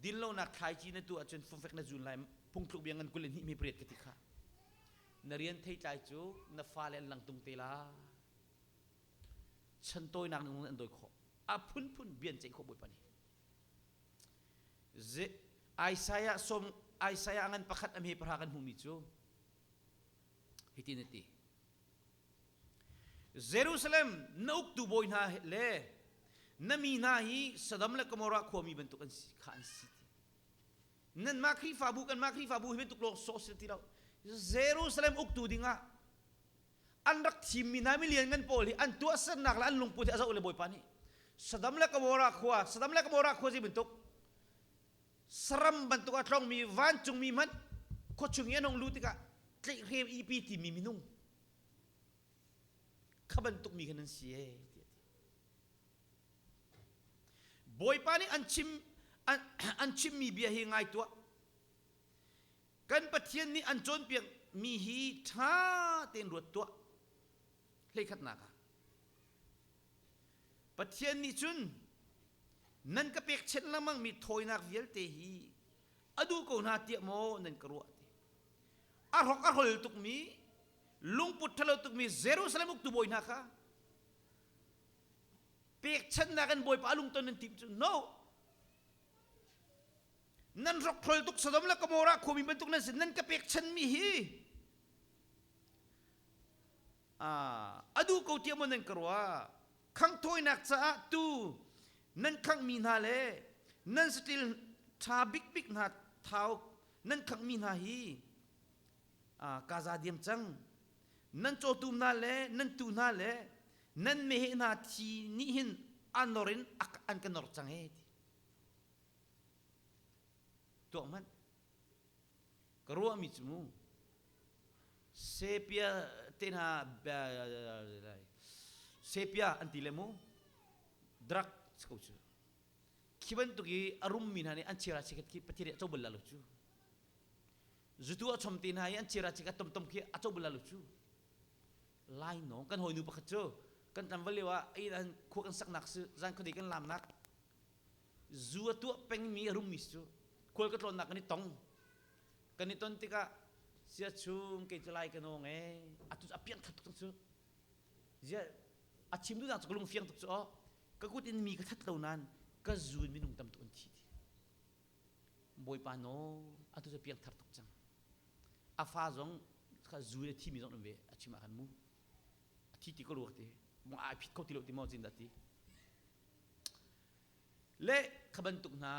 A: Dinlonak thlaici na tuah ahcun fungfek na zun lai phungthluk bia ngan 22 mi pariat ka ti kha. Na rian theitlai cu na fale an langtung te la. Chantawinak ning an dawi khawh. A phunphun bian ceih khawh Bawipa nih. Isaiah som Isaiah ngan pakhat a hme pahra kan hmuhmi cu hitin a ti. Jerusalem na uktu bawi hna le na mi hna hi Sodom le Gomorrah khuami bantuk an si kha an si ti. Nanmah Khrihfabu kanmah Khrihfabu hi bantuk lawng sawh si ti lo. Jerusalem uktu dingah an rak thimmi hna milian ngan pawl hi an tuahsernak le an lungput hi a zoh le Bawipa nih Sodom le Gomorrah khua Sodom le Gomorrah khua zei bantuk saram bantuk a tlongmi vancungmi hmanh khuachung i an hung luh tikah tlaihhrem ipi timi minung kha bantuk mi kha nan si ee tiah ti. Bawipa nih an chim an, an chimmi bia hi ngai tuah. Kan Pathian nih an cawnpiak mi hi ṭha tein ruat tuah. Hleikhatnak ah Pathian nih cun nan ka pekchanh lengmang mi thawinak vialte hi a duh ko hna tiah maw nan ka ruah ti. A hrok a hrol tukmi lungput ṭhalo tukmi Jerusalem uktu bawi hna kha pekchanhnak in Bawipa a lungton nan timh cu no nan rokrol tuk Sodom le Gomorrah khuami bantuk nan si nan ka pekchanmi hi a duh ko tiah maw nan ka ruah khanghthawinak caah tu nan khanghmi hna le nan saṭil ṭha bikbik hna thau nan khanghmi hna hi. Gaza diam cang. Nan cawtum hna le nan tu hna le nan meheh hna thi nih hin a nor in an ka nor cang ee ti. Tuak hmanh. Ka ruahmi cu mu sepia te hna sepia an ti le mu drug ko cu khi bantuk i a rummi hna nih an chira chikhat khi Pathian nih a co bal lo cu zutu a chom te hna i an chira chikhat tomtom khi a co bal lo cu lai nong kan hawinu pakhat cu kan tlangval lio ah ei an khua kan saknak si zan khuadei kan lamnak zu a tuah pengmi a rummi cu khual ka tlawnnak kan i tong kan i ton tikah sia chung kei cu lai ka nawng e atu a piang that tuk cu zia a chim duhnak cu ka lung fiang tuk cu aw ka kut in mi ka that lo nain ka zun minung tam tuk an thi ti bawipa no atu cu piang thar tuk cang a fa zong kha zu le thi mi zong an ve a chim ah khan mu a thi ti ko ruak ti mong ai phit kho ti lo ti maw cin dah ti Le kha bantuk hna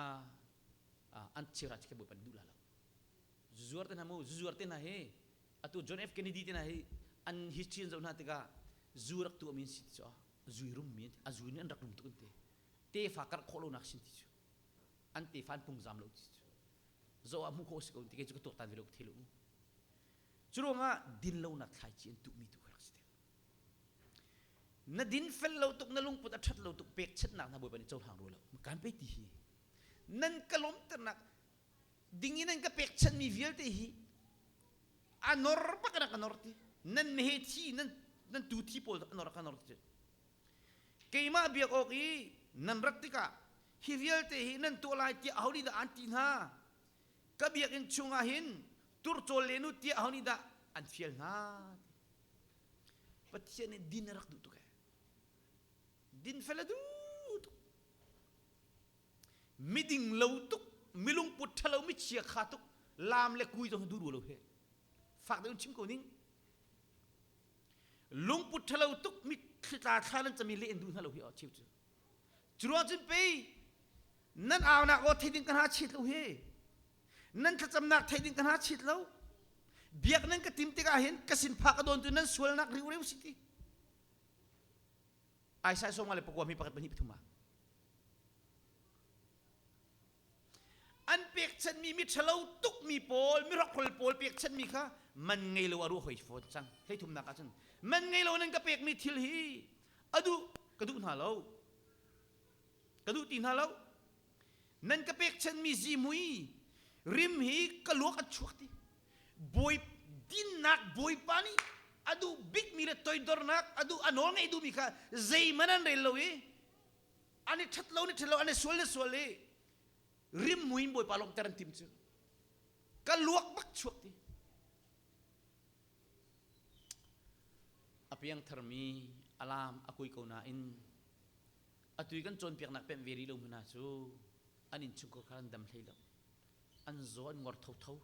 A: an chira khi bawipa nih duh la lo. Zuzuar te hna mu, zuzuar te hna hi atu John F Kennedy te hna hi an history an zoh hna tikah zu rak tuah mi an si ti cu zui rum mi a zu nih an rak rum tuk an ti. Tefa karh khawh lonak sin ti cu. An tefa an pungzam lo ti cu. Zoh ah hmuh khawh si ko ti kei cu ka tuaktan ve lo ka thei lo mu. Cu ruangah din lonak thlaici an tuhmi tu kha rak si deuh. Na din fel lo tuk na lungput a ṭhat lo tuk pekchanhnak hna Bawipa nih cohlang rua lo. Kan pe ti hi. Nan ka lawmternak ding in nan ka pekchanhmi vialte hi a nor bak in a ka nor ti. Nan mehe thi nan nan tu thi pawl a nor a ka nor ti. Keimah biak awk i nan rat tikah hi vialte hi nan tuah lai tiah aho nih dah an ti hna? Ka biakinn chungah hin turcawl len u tiah aho nih dah an fial hna? Pathian nih din a rak duh tuk ee. Din fel a duh tuk. Miding lo tuk, milungput ṭhalo, michia kha tuk, laam le kui zong duh rua lo he. Fak deuh in chim ko ning. Lungput ṭhalo tuk, mitthli tla thla nan cami leh in duh hna lo hi a cheu cu. Curuang cun pei nan aunak aw thei ding ka hna chit lo hi. Nan thlacamnak thei ding ka hna chit lo. Biak nan ka tim tikah hin ka sin phak a dawn tu nan sualnak riureu si ti. Isaiah sawm le pakua mi pakhat pahnih pathum ah. An pekchanmi mi ṭhalo tukmi pawl, mi hrokhrol pawl pekchanmi kha man ngei lo a ruah hoi fawn cang. Hleithumnak ah cun man ngei lo nan ka pekmi thil hi a duh ka duh hna lo. Ka duh ti hna lo. Nan ka pekchanmi zihmui rim hi ka luak a chuak ti. Bawi dinnak Bawipa nih a duh bikmi le toidornak a duh a nawl ngeih duhmi kha zeihmanh an rel lo i an i ṭhat lo ni ṭhat lo an i sual ni sual i rimhmui in Bawipa lawmhter an tim cu ka luak bak chuak ti a piangtharmi alam a kui ko nain atu i kan cawnpiaknak pemh ve rih lo hmana cu an innchungkhar kha an dam hlei lo an zaw an ngor thotho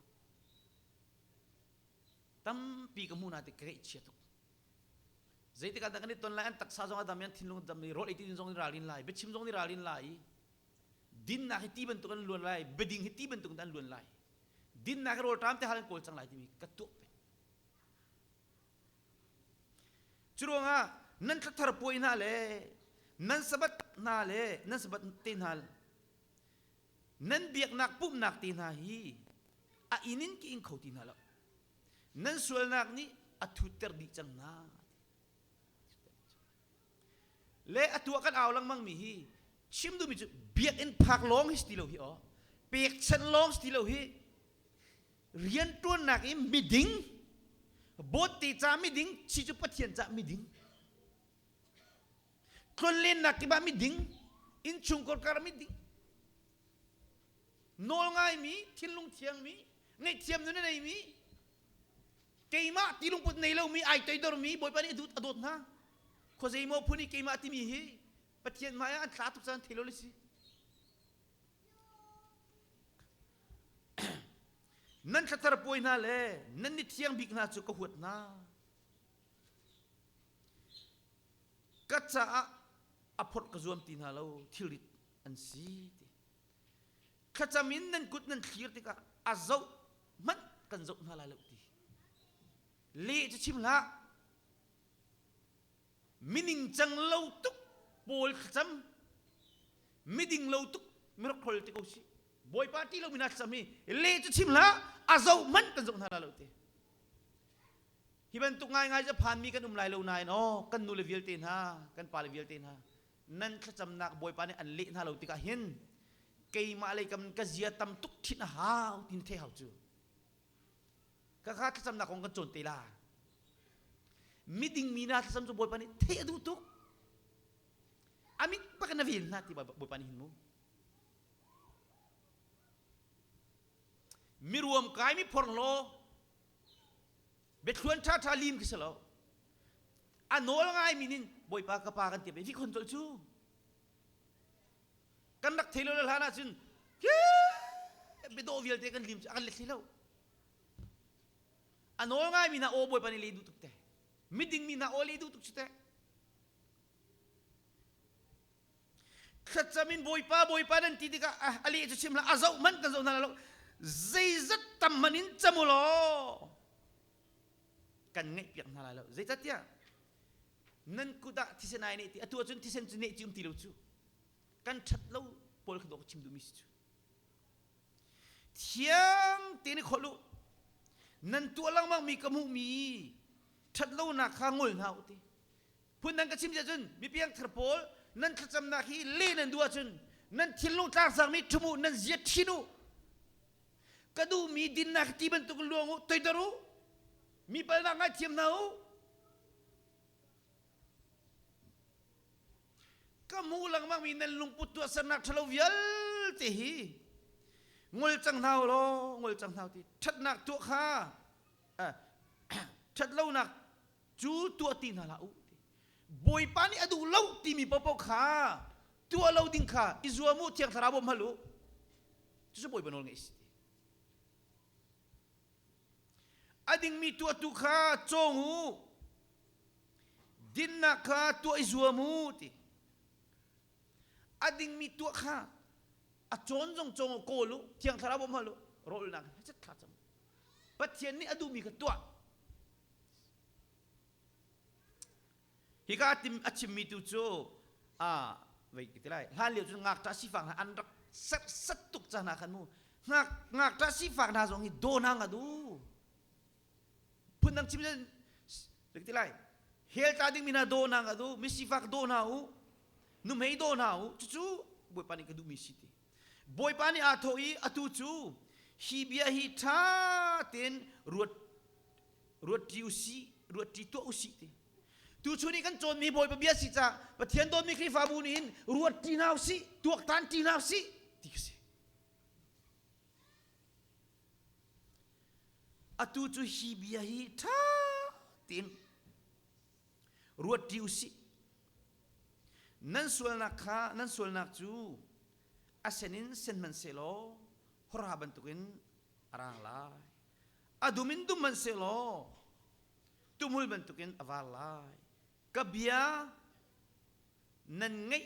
A: tampi ka hmuh na ti ka chia tuk Zeitik ah dah kan i ton lai an taksa zong a dam i an thinlung a dam i rawl ei ti ding zong nih ralrin lai biachim zong nih ralrin lai i dinnak hi ti bantuk an luan lai biading hi ti bantuk in an luan lai dinnak hi rawlṭam te hal an kawl cang lai timi ka tuak peng curuangah nan thlathar puai hna le nan sabat hna le nan sabat te hna nan biaknak pumhnak te hna hi a inn in ki ing kho ti hna lo Nan sualnak nih a thutter dih cang hna. Le atu ah kan au lengmang mi hi chim duhmi cu biakinn phak lawng hi si ti lo hi aw pekchanh lawng si ti lo hi rianṭuannak i miding bawtte ca miding chi cu Pathian ca miding tlonlennak kip ah miding innchungkhar kar miding nawlngaimi thinlung thiangmi ngaihthiam nun a neimi keimah ti lungput nei lomi ai toidormi Bawipa nih a dawt hna khuazei maw phun i keimah timi hi Pathian hmai ah an tla tuk caan thei lo le si nan thlathar puai hna le nan ni thiang bik hna cu ka huat hna ka caah a phorh ka zuam ti hna lo thilrit an si ti Thlacam in nan kut nan thlir tikah a zoh hmanh kan zoh hna lai lo ti. Leh cu chim hlah. Mining cang lo tuk pawl thlacam miding lo tuk mirokhrol ti ko si. Bawipa ti lo mi hna thlacam hi leh cu chim hlah a zoh hmanh kan zoh hna la lo te. Hi bantuk ngaingai cu phanmi kan um lai lo nain aw kan nu le vialte hna kan pa le vialte hna nan thlacamnak Bawipa nih an leh hna lo tikah hin keimah lei kam ka zia tam tuk thin a hau tin the hau cu ka kha thlacamnak kong kan cawn te la miding mi na thlacam cu Bawipa nih theih a duh tuk amit bak na vel hna ti Bawipa nih hin mu miruam kai mi phorhlaw biathluan ṭha ṭha lim khi si lo a nawl ngai mi nin bawipa ka pa kan ti ve khon col cu kan rak thei lo le hlan ahcun biadawh vialte kan lim cu a kan let hlei lo a nawl ngai mi hna aw bawipa nih le duh tuk te miding mi hna aw le duh tuk cu te Thlacam in Bawipa Bawipa nan ti tikah a leh cu chim hlah a zoh hmanh kan zoh hna lo zeizat tam hmanh in cam u law kan ngaihpiak hna lai lo zeicahtiah nan kut ah thisen ai neh ti atu ahcun thisen cu neh ci um ti lo cu kan ṭhat lo pawl kha dawh ka chim duhmi si cu thiang tein i kholh u nan tuah lengmang mi ka hmuhmi ṭhat lonak kha ngol hna u ti Phundang ka chim cun mipiangthar pawl nan thlacamnak hi le nan duh ahcun nan thinlung tlangzangmi ṭhum u, nan zia ṭhin u. Ka duhmi dinnak ti bantuk luang u, toidor u. Mi palnak ngaithiam hna u. Ka hmuh lengmangmi nan lungput tuahsernak ṭhalo vialte hi ngol cang hna u law ngol cang hna u ti ṭhatnak tuah kha ṭhatlonak cu tuah ti hna hlah u Bawipa nih a duh lo timi paohpaoh kha tuah lo ding kha i zuam u thiang thlarau bawm hal u cucu Bawipa nawl ngeih si a dingmi tuahtu kha cawng u dinnak kha tuah i zuam u ti a dingmi tuah kha a cawn zong cawng u kawl u thiang thlarau bawm hal u rawlnak he thla cam Pathian nih a duhmi kha tuah Hika tim a chimmi tu cu a vei ti lai hlan lio cun ngakṭah sifak hna an rak serhsat tuk ca hna khan mu ngak ngakṭah sifak hna zong hi daw hna nga du phundang chim ti lai hel tla dingmi hna daw hna nga du misifak daw hna u nuhmei daw hna u cucu bawipa nih ka duhmi si ti Bawipa nih aa thawh i atu cu hi bia hi ṭha tein ruat ruatṭi usih ruatṭi tuah usih ti tuchun i kan cawnmi Bawipa bia si caah Pathian dawtmi Khrihfabu nih hin ruatṭi hna usih tuaktan ṭi hna usih ti ka si atu cu hi bia hi ṭha tein ruatṭi usih nan sualnak kha nan sualnak cu a sen in sen hmanhsehlaw hawrha bantukin a rang lai a dum in dum hmanhsehlaw tumhul bantukin a var lai ka bia nan ngaih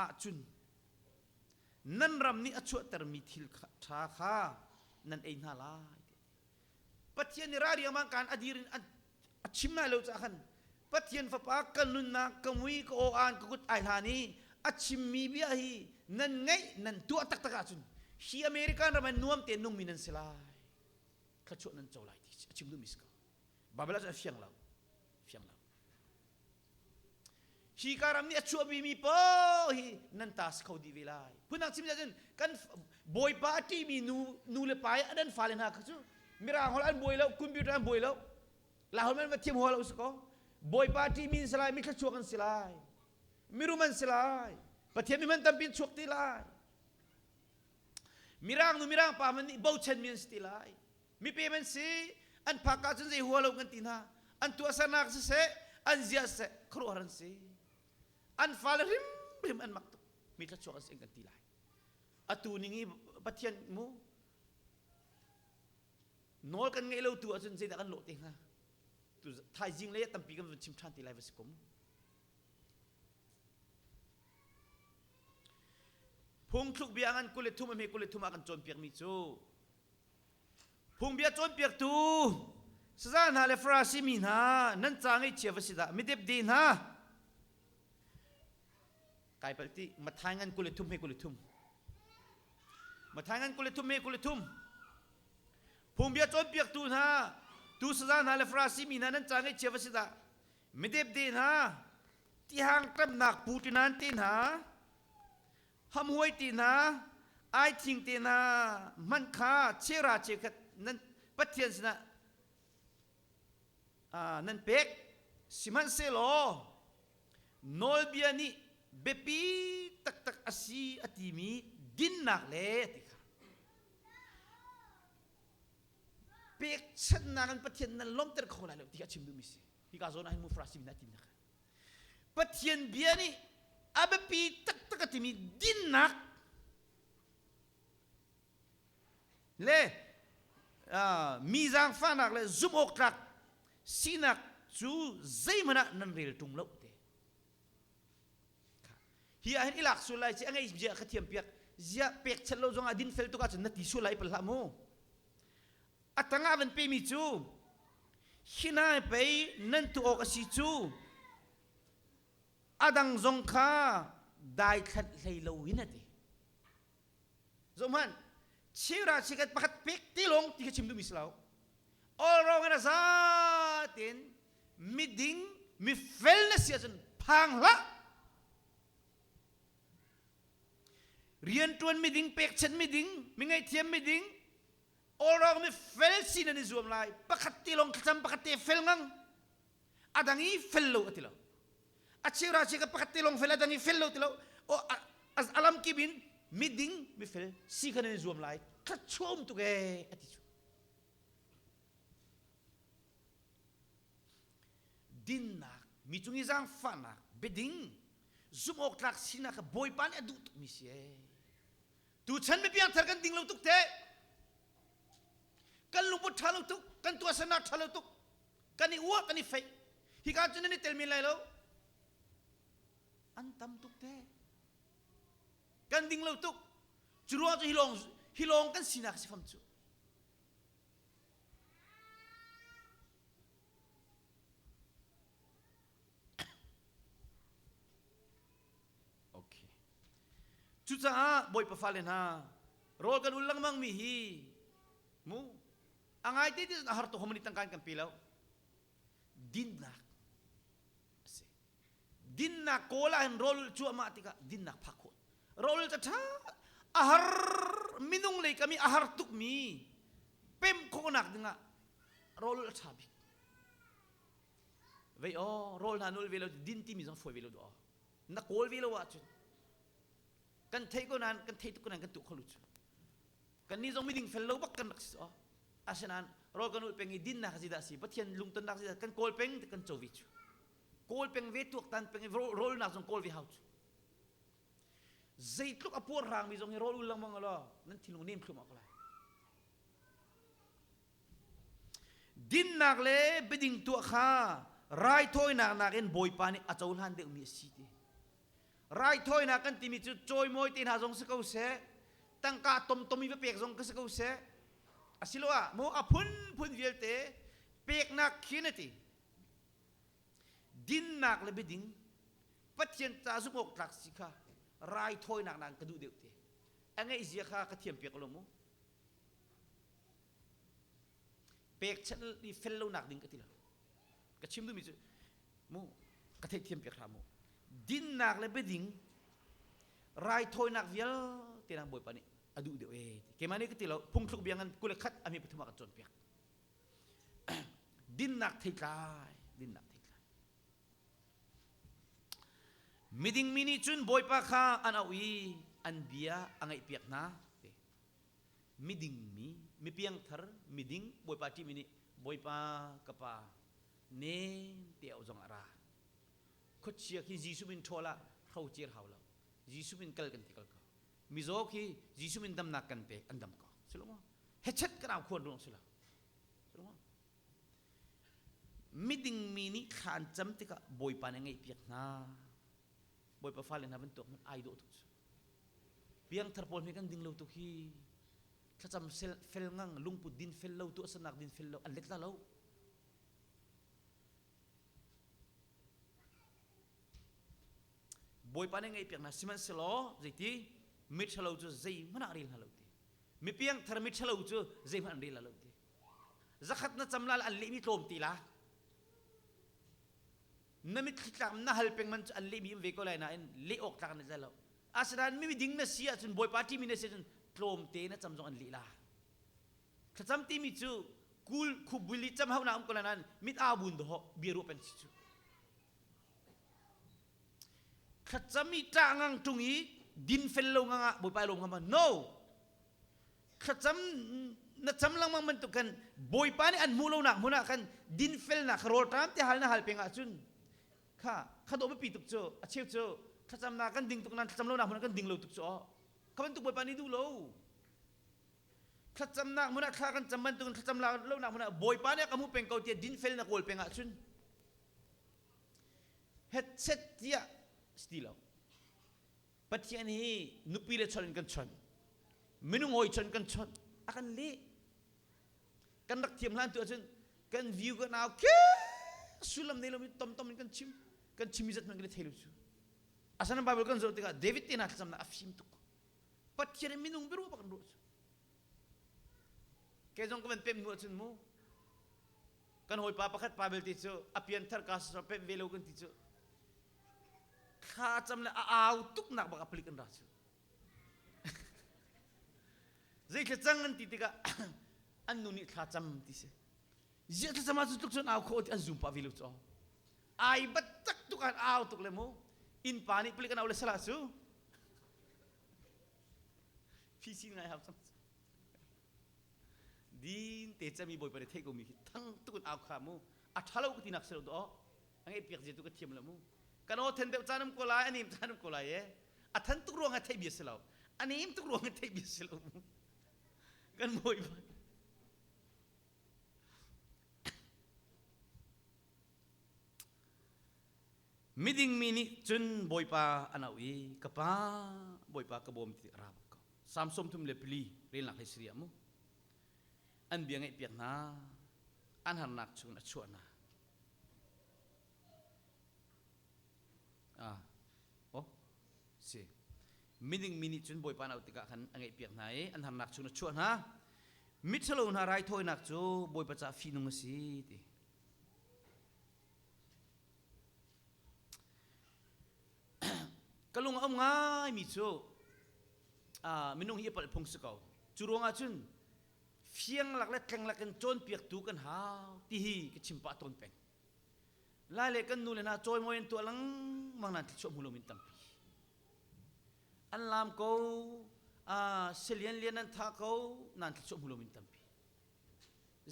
A: ahcun nan ram nih a chuahtermi thil ṭha kha nan ei hna lai Pathian nih ralriangmang kaan a dir in a chim lai lo caah khan Pathian fapa ka nunnak ka mui ka aw aan ka kut ai hlan i a chimmi bia hi nan ngaih nan tuah taktak ahcun hi American ram ah nuam tein nungmi nan si lai thluachuah nan co lai ti a chim duhmi si ko Bible ah cun a fiang lo fiang lo Hi ka ram nih a chuahmi paoh hi nan ta si kho dih ve lai. Phundang chim cun kan bawipa a ṭihmi nu nu le pa i an fale hna kha cu mirang holh an buai lo, computer an buai lo, Laiholh man va thiam hua lo si ko. Bawipa a ṭihmi an si lai, mi thluachuak an si lai, mirum an si lai, Pathian mi hman tampi an chuak ti lai. Mirang nu mirang pa man nih bochanmi an si ti lai. Mipem an si, an phak ahcun zei hua lo kan ti hna. An tuahsernak siseh, an zia siseh, khuaruahhar an si. An fale hrimhrim an mak tuk. Mi thluachuak an si kan ti lai. Atu ning i Pathian mu nawl kan ngeih lo tu ahcun zeidah kan lawh te hnga? Tu thaizing le tampi kan vun chim ṭhan ti lai va si kum. Phungthluk bia ngan 23 a hme 23 ah kan cawnpiakmi cu Phungbia cawnpiaktu. Saza hna le Farasi mi hna nan ca ngaihchia va si dah midepde hna kai palh ti Mathai ngan 23 he 23 Mathai ngan 23 he 23 Phungbia cawnpiaktu hna tu saza hna le Farasi mi hna nan ca ngaihchia va si dah midepde hna tihang ṭamnak pu tinan te hna hamhuai te hna aithing te hna hmanh kha chera chekhat nan Pathian sinah nan pek sihmanhsehlaw nawlbia nih biapi taktak a si a timi dinnak le ti kha pekchanhnak in Pathian nan lawmter kho lai lo ti kha a chim duhmi si hika zawn ah hin mu Farasi mi hna timnak Pathian bia nih a biapi taktak a timi dinnak le mi zaangfahnak le zumh awk tlak sinak cu zeihmanh ah nan rel ṭung lo te hi ah hin i lak sual lai ci a ngei zia kha thiam piak zia pekchanh lo zongah din fel tuk ahcun na ti sual lai pal hlah mu a tangah van pemi cu hi hna pei nan tuah awk a si cu a dang zong kha daithlanh hlei lo in a ti zohhmanh chira chikat pakhat pek ti lawng ti kha chim duhmi si lo all wrong in a za tein miding mifel na si ahcun phang hlah rianṭuan miding pekchanh miding mi ngaihthiam miding all wrong mi fel si nan i zuam lai pakhat te lawng thlacam pakhat te fel ngang a dang i fel lo a ti lo a cheu ra ka pakhat te lawng fel a dang i fel lo ti lo o alam kip in miding mifel si kha nan i zuam lai thluachuah um tuk ee a ti cu dinnak mi cung i zaangfahnak biading zumh awk tlak sinak kha Bawipa nih a duh tukmi si ee tuchan mi piangthar kan ding lo tuk te kan lungput ṭha lo tuk kan tuahsernak ṭha lo tuk kan i uah kan i feih hika cun nan i tel men lai lo an tam tuk te kan ding lo tuk cu ruang cu hi lawng hi lawng kan sinak si fam cu Okay. Cucaah Bawipa fale hna, rawl kan ul lengmang mi hi mu a ngai te ti a har tuk homani tangka kan pe lo. Dinnak a si. Dinnak kawl ah hin rawl ul cuahmah tikah dinnak phak khawh. Rawl ul ca ṭha a har minung lei kami a har tukmi pem khawhnak dingah rawl ul a ṭha bik. Vei aw rawl hna nul ve lo din timi zong fawi ve lo aw na kawl ve lo ahcun kan theih ko nain kan theih tuk ko nain kan tuah kho lo cu kan nih zong miding fel lo bak kan rak si aw asinain rawl kan ulh peng i dinnak a si dah si Pathian lungtonnak si dah kan kawl peng kan co ve cu kawl peng ve tuaktan peng i rawlnak zong kawl ve hau cu zeitluk a puar hrangmi zong hi rawl ul lengmang law nan thinlung nem thlum ko lai Dinnak le biading tuah kha raithawinak nakin Bawipa nih a cohlan deuhmi a si ti. Raithawinak kan timi cu cawimawi te hna zong si ko seh, tangka tomtom i va pek zong ka si ko seh, asiloah maw a phunphun vialte peknak khin a ti. Dinnak le biading Pathian ca zumh awk tlak si kha raithawinak nakin ka duh deuh ti. A ngeihzia kha ka thiam piak lo mu. Pekchanh i fel lonak ding ka ti lo. Ka chim duhmi cu mu ka theihthiam piak hram mu. Dinnak le biading raithawinak vialte nang Bawipa nih a duh deuh ee. Keimah nih ka ti lo phungthluk bia ngan 23 a mi pathum ah kan cawnpiak. Dinnak theitlai, dinnak theitlai. Miding mi nih cun Bawipa kha an auh i an bia a ngaihpiak hna. Miding mi, mipiangthar, miding Bawipa ṭihmi nih Bawipa ka pa nem te auh zong a ra. Khuachia khi Jesuh min ṭhawl ah hrocer hau lo. Jesuh min kal kan ti kal ko. Mizaw khi Jesuh min damnak kan pek an dam ko. Si lo maw? Hechet kan au khuan ruang si lo. Si lo maw? Miding mi nih thla an cam tikah Bawipa nih a ngaihpiak hna. Bawipa fale hna bantuk hmanh ai dawh tuk cu. Piangthar pawl hi kan ding lo tuk hi. Thlacam fel ngang lungput din fel lo tuahsernak din fel lo an let la lo. Bawipa nih ngaihpiak hna sihmanhsehlaw zeiti miṭhalo cu zeihmanh ah rel hna lo ti. Mipiangthar miṭhalo cu zeihmanh an rel lo ti. Zakhat na cam la an lehmi tlawm ti la. Na mitthli tlak na hal peng man cu an lehmi um ve ko lai nain leh awk tlak an zai lo. Asinain mi ding na si ahcun Bawipa ṭihmi na si ahcun tlawmte na cam zong an leh la. Thlacam timi cu kul khupbul i cam hauhnak um ko lai nain mit au bun dawh bia ruah peng si cu. Thlacam i ṭah ngang ṭung i din fel lo ngang ah Bawipa i lawm hnga ma? No! Thlacam na cam lengmang bantuk khan Bawipa nih an hmuh lonak hmun ah khan dinfelnak kha rawlṭam te hal na hal peng ahcun kha kha dawh biapi tuk cu a cheu cu thlacamnak kan ding tuk nan thlacam lonak hmun ah kan ding lo tuk cu aw kha bantuk Bawipa nih duh lo. Thlacamnak hmun ah thla kan cam bantuk in thlacam lonak hmun ah Bawipa nih a ka hmuh peng ko tiah dinfel na kawl peng ahcun hetchet tiah si ti lo. Pathian hi nupi le chon in kan chon. Minung hawi chon kan chon. A kan leh. Kan rak thiam hlan tu ahcun kan view kan au ke sullam nei lomi tom tom in kan chim. Kan chim zat man kan thei lo cu. Asanan Bible kan zoh tikah David te na thlacamnak a fim tuk. Pathian in minung biaruah bak an ruah cu. Kei zong ka van pem hnu ahcun mu kan hawipa pakhat pa belte cu a pianthar ka sa pem ve lo kan ti cu thla cam le a au tuknak bak a palik an ra cu zei thla cang an ti tikah an nu nih thla cam ti si ziah thla cam ah cu tluk cun au kho ti an zum pah ve lo cu ai bat tak tuk an au tuk le mu innpa nih palik an au le sala cu Phisi ngai hau cang. Din te cami bawipa nih theih ko mi khi thang tuk in au kha mu. A tha lo ka ti nak si lo do. A ngeih piak zia tu ka thiam lo mu. Kan aw then deuh caan um ko lai, a nim caan um ko lai e. A than tuk ruang ah theih bia si lo. A nim tuk ruang ah theih bia si lo mu. Kan bawipa Miding mi nih cun Bawipa an auh i ka pa Bawipa ka bawm ti a ra bak ko. Salm 34 relnak hlei sariah mu. An bia ngaihpiak hna, an harnak chungin a chuah hna. Ah, oh, si. Miding mi nih cun Bawipa an auh tikah khan a ngaihpiak hna i an harnak chungin a chuah hna. Miṭhalo hna raithawinak cu Bawipa caah fihnung a si ti. Ka lung a um ngaimi cu minung hi a palh phung si ko. Cu ruangah cun fiang lak le tleng lak in cawnpiaktu kan hau ti hi ka chim pah tawn peng. Lai le kan nu le hna cawimawi an tuah lengmang nain thluachuah hmu lomi tampi. An laam ko, salian lian an tha ko, nain thluachuah hmu lomi tampi.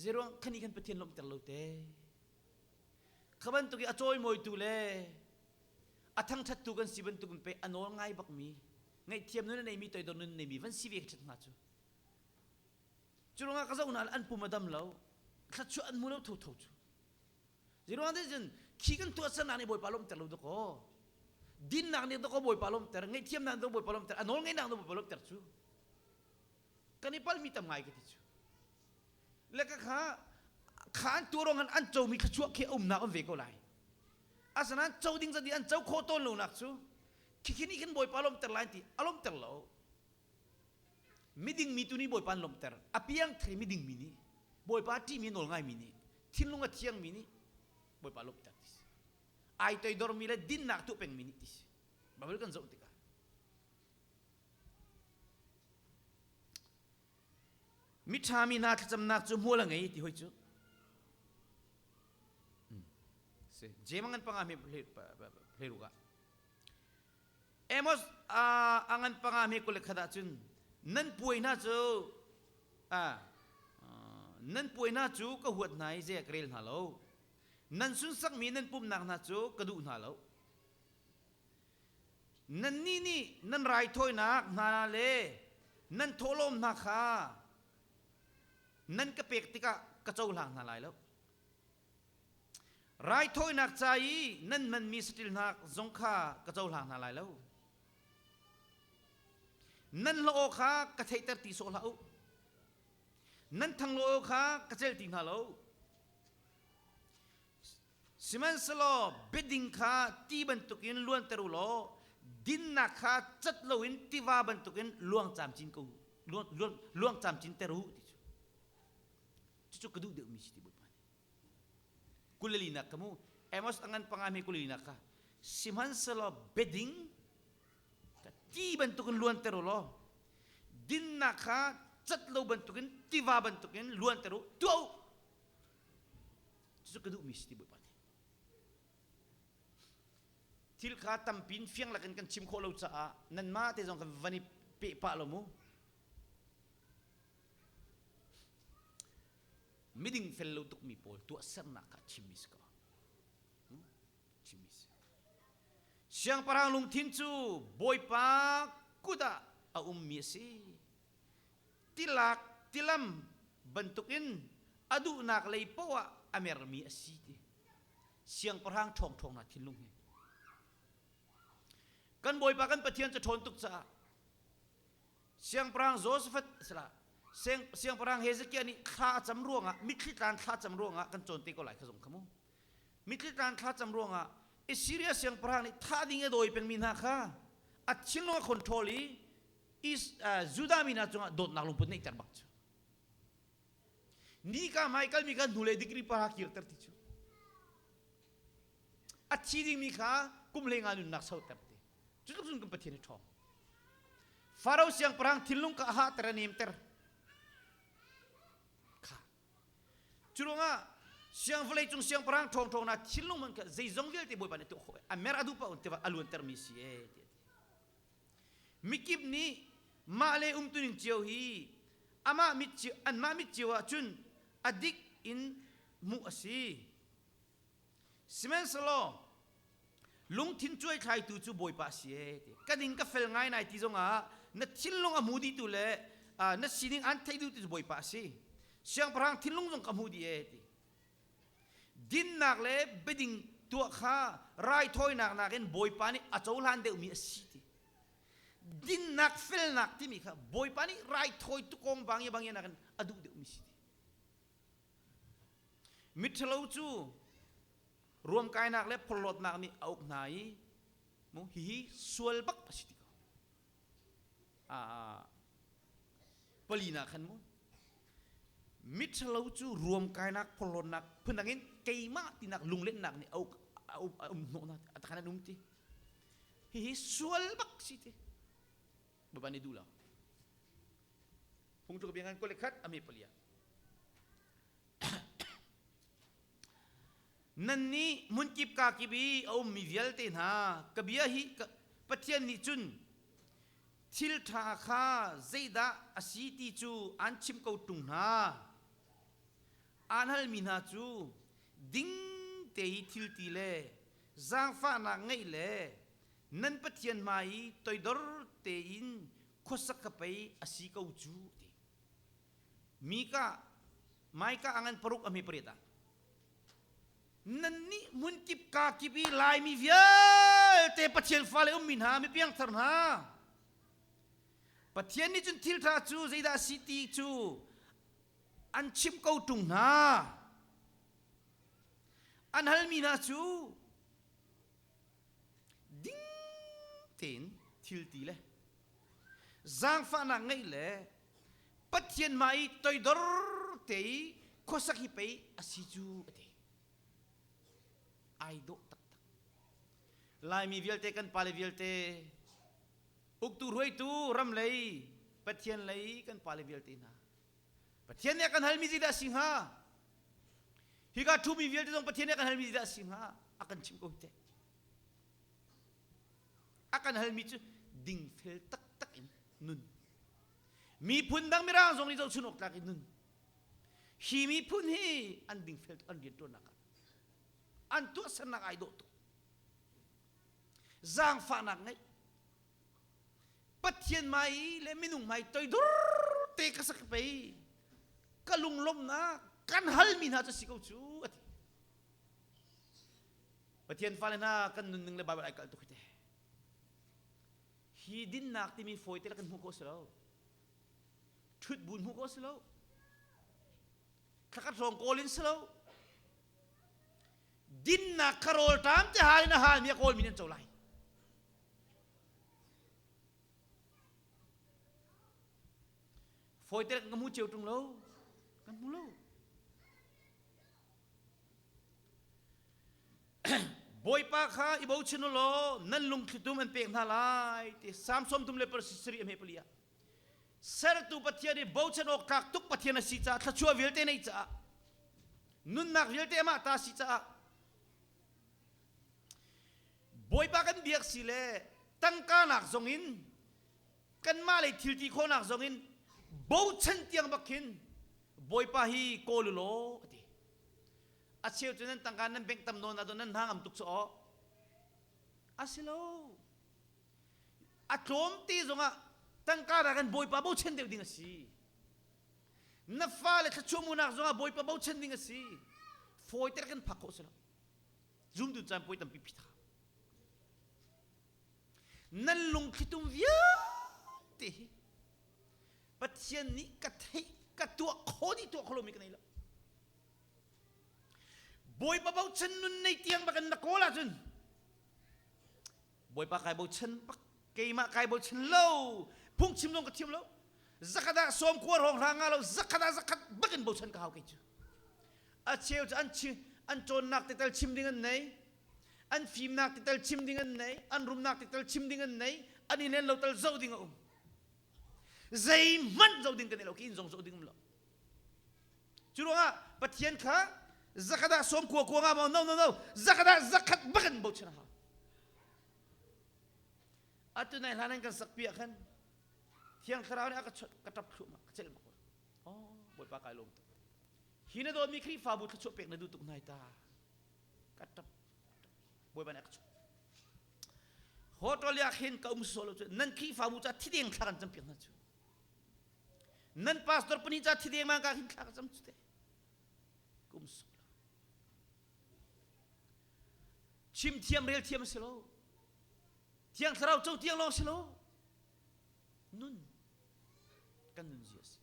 A: Zeiruang khani kan Pathian lawmhter lo te. Kha bantuk i a cawimawitu le a thangṭhattu kan si bantuk in pei a nawl ngai bakmi ngaihthiam nun a neimi toidor nun neimi van si ve ka ṭhat hnga cu. Cu ruangah ka zoh hna an pum a dam lo, thluachuah an hmu lo thotho cu. Zeiruang dah cun khi kan tuahsernak nih Bawipa lawmhter lo dakaw. Dinnak nih dakaw Bawipa lawmhter, ngaihthiamnak nih Bawipa lawmhter, a nawl ngeihnak nih Bawipa lawmhter cu. Kan i palmi tam ngai ka ti cu. Le ka kha kha an tuah ruangah an comi thluachuah khi a umnak um ve ko lai. Asinain co ding zat i an co khawh tawn lonak cu khikhi nih khin Bawipa lawmhter lai ti a lawmhter lo. Miding mi tu nih Bawipa an lawmhter. A piang thei miding mi nih Bawipa ṭihmi nawl ngaimi nih thinlung a thiangmi nih Bawipa lawmhter ti si. Ai toidormi le dinnak tuah pengmi nih ti si. Bible kan zoh tikah Miṭha mi hna thlacamnak cu hmual a ngei ti hoi cu. Si. Jem ngan panga mi hlei ah. Amos a ngan panga mi kul khat ah cun nan puai hna cu nan puai hna cu ka huat hna i zei ka rel hna lo. Nan sunsakmi nan pumnak hna cu ka duh hna lo. Nannih nih nan raithawinak hna le nan thawhlawm hna kha nan ka pek tikah ka cohlang hna lai lo. Raithawinak ca i nan hmanmi saṭil hna zong kha ka cohlang hna lai lo. Nan hlaw aw kha ka theihter ti sawh hlah u. Nan thanglaw aw kha ka celh ti hna lo. Sihmanhsehlaw biading kha ti bantukin luanter u law Dinnak kha cat loin tiva bantukin luang camcin ko luang camcin ter u ti cu. Cucu ka duh deuhmi si ti Bawipa nih. Kulelinak ka mu Amos angan panga mi kulelinak kha sihmanhsehlaw beding ti bantukin luanter u law dinnak kha cat lo bantukin tiva bantukin luanter u tuah u. Cucu ka duhmi si ti Bawipa nih. Thil kha tampin fiang lakin kan chim khawh lo caah nanmah te zong kan van i peh pah lo mu. Miding fel lo tukmi pawl tuahsernak kha chimmi si ko. Chimmi si. Siangpahrang lungthin cu Bawipa kut ah a ummi a si. Tilak tilam bantukin a duhnak lei poah ah a mermi a si ti. Siangpahrang ṭhawngṭhawng hna thinlung hi. Kan Bawipa kan Pathian cu ṭhawn tuk caah Siangpahrang Josaphat sila Siangpahrang Hezekiah nih thla a cam ruangah mitthli tlan thla cam ruangah kan cawn te ko lai kha zong kha mu. Mitthli tlan thla cam ruangah Assyria siangpahrang nih thah ding a dawi pengmi hna kha a thinlung a control i Judah mi hna cungah dawtnak lungput neihter bak cu. Nika hmai kalmi kha hnulei degree para kirter ti cu. A thi dingmi kha kum hlei nga nunnak sauter ti. Cu tluk cun kan Pathian hi ṭhawng. Faro siangpahrang thinlung kha a hahter a nemter. Kha. Cu ruangah siang vawlei cung siangpahrang ṭhawng ṭhawng hna thinlung man kha zeizong vialte Bawipa nih tuah khawh a mer a duh paoh in a luantermi si ee ti a ti. Mikip nih mah le umtuning cio hi amah mit cio anmah mit cio ah cun a dik in hmuh a si. Sihmanhsehlaw lungthin cuaithlaitu cu Bawipa a si ee ti. Ka ding ka fel ngai nai ti zongah na thinlung a hmu dihtu le na sining an theih duhtu cu Bawipa a si. Siangpahrang thinlung zong ka hmu dih ee ti. Dinnak le biading tuah kha raithawinak nakin Bawipa nih a cohlan deuhmi a si ti. Dinnak felnak timi kha Bawipa nih raithawi tukawng bangi bangi nakin a duh deuhmi si ti. Miṭhalo cu ruamkainak le phorhlawtnak nih a uk hna i mu hihi sual bak a si ti ko. Palina khan mu miṭhalo cu ruamkainak phorhlawtnak phundang in keimah tinak lunglennak nih a uk a um hnawh hna a an um ti. Hihi sual bak si ti. Bapak nih duh lo. Phungtluk bia ngan kul khat ami palia. Nan nih hmunkip ka kip i a ummi vialte hna ka bia hi Pathian nih cun thil ṭha kha zeidah a si ti cu aan chim ko ṭung hna. Aan halmi hna cu ding te i thil ti le zaangfahnak ngeih le nan Pathian hmai i toidor tein khuasak ka pei a si ko cu ti. Mika Maika a ngan paruk a hme pariat ah nannih hmunkip ka kip i Laimi vialte Pathian fale ummi hna mi piangthar hna Pathian nih cun thil ṭha cu zeidah a si ti cu an chimh ko ṭung hna an halmi hna cu ding tein thil ti le zaangfahnak ngeih le Pathian hmai i toidor te i khuasak hi pei a si cu a ti. Ai dawh taktak. Laimi vialte kan pale vialte uktu hruaitu ram lei Pathian lei kan pale vialte hna Pathian nih a kan halmi zeidah a si hnga? Hika ṭhumi vialte zong Pathian nih a kan halmi zeidah a si hnga? A kan chimh ko hi teh. A kan halmi cu dingfel taktak in nun. Miphun dang mirang zong nih zohchun awk tlak in nun. Hi miphun hi an dingfel tuk an rianṭuannak ah. An tuahsernak ai dawh tuk. Zaangfahnak ngeih. Pathian hmai le minung hmai toidor te ka sak pei ka lunglawmhnak kan halmi hna cu si ko cu a ti. Pathian fale hna kan nunning le Bible ai kalh tuk hi te. Hi dinnak timi fawi te le kan hmuh khawh si lo. Ṭhut bun hmuh khawh si lo. Thlakhat hrawng kawl in si lo. Dinnak kha rawl ṭam te hal in a halmi a kawlmi nih an co lai. Fawi te kan hmu cio ṭung lo. Kan hmu lo. Bawipa kha i bochan u law nan lungthlitum an pek hna lai ti Psalm 33 le pasarih a hme pali ah sertu Pathian i bochan awk tlak tuk Pathian a si caah thluachuah vialte neih caah nunnak vialte amah ta si caah Bawipa kan biak si le tangka nak zong in kanmah lei thil ti khawhnak zong in bochan tiang bak khin Bawipa hi kawl u law a ti. A cheu cu nan tangka nan bengh tam nawn ahcun nan hna ngam tuk cu aw. A si lo. A tlawm te zongah tangka rak in Bawipa bochan deuh ding a si. Na fale thluachuah zongah Bawipa bochan ding a si. Fawi te kan phak khawh si lo. Zumtu caan puai tampi phit hau. Nan lungthlitum vialte hi Pathian nih ka theih ka tuah kho dih tuah kho lomi ka nei lo. Bawipa bochan nun nei tiang bak in na kawl ahcun Bawipa kai bochan bak keimah kai bochan lo phungchim zong ka thiam lo zakhat ah sawm khua hrawng hra nga lo zakhat ah zakhat bak in bochan ka hau kei cu a cheu cu an chi an cawnnak te tal chim ding an nei an fimnak te tal chim ding an nei an rumnak te tal chim ding an nei an i len lo tal zoh ding a um zeihmanh zoh ding kan i lo ki in zong zoh ding um lo cu ruangah Pathian kha zakhat ah sawm khua khua nga maw no no no zakhat ah zakhat bak in bochan a hau atu nai hlan an kan sak pi ah khan thiang thlarau nih a ka chawt ka tap thluahmah ka celh bak oh bawipa kai lawm tuk hi na dawtmi Khrihfabu thluachuah pek na duh tuk nai ta ka tap bawipa nih a ka chawt hotel ah khin ka um solo cu nan Khrihfabu ca thideng thla kan cam piak hna cu nan pastor pani ca thideng ma ka khin thla ka cam cu te ka um solo chim thiam rel thiam si lo thiang thlarau co tiang lawng si lo nun kan nun zia si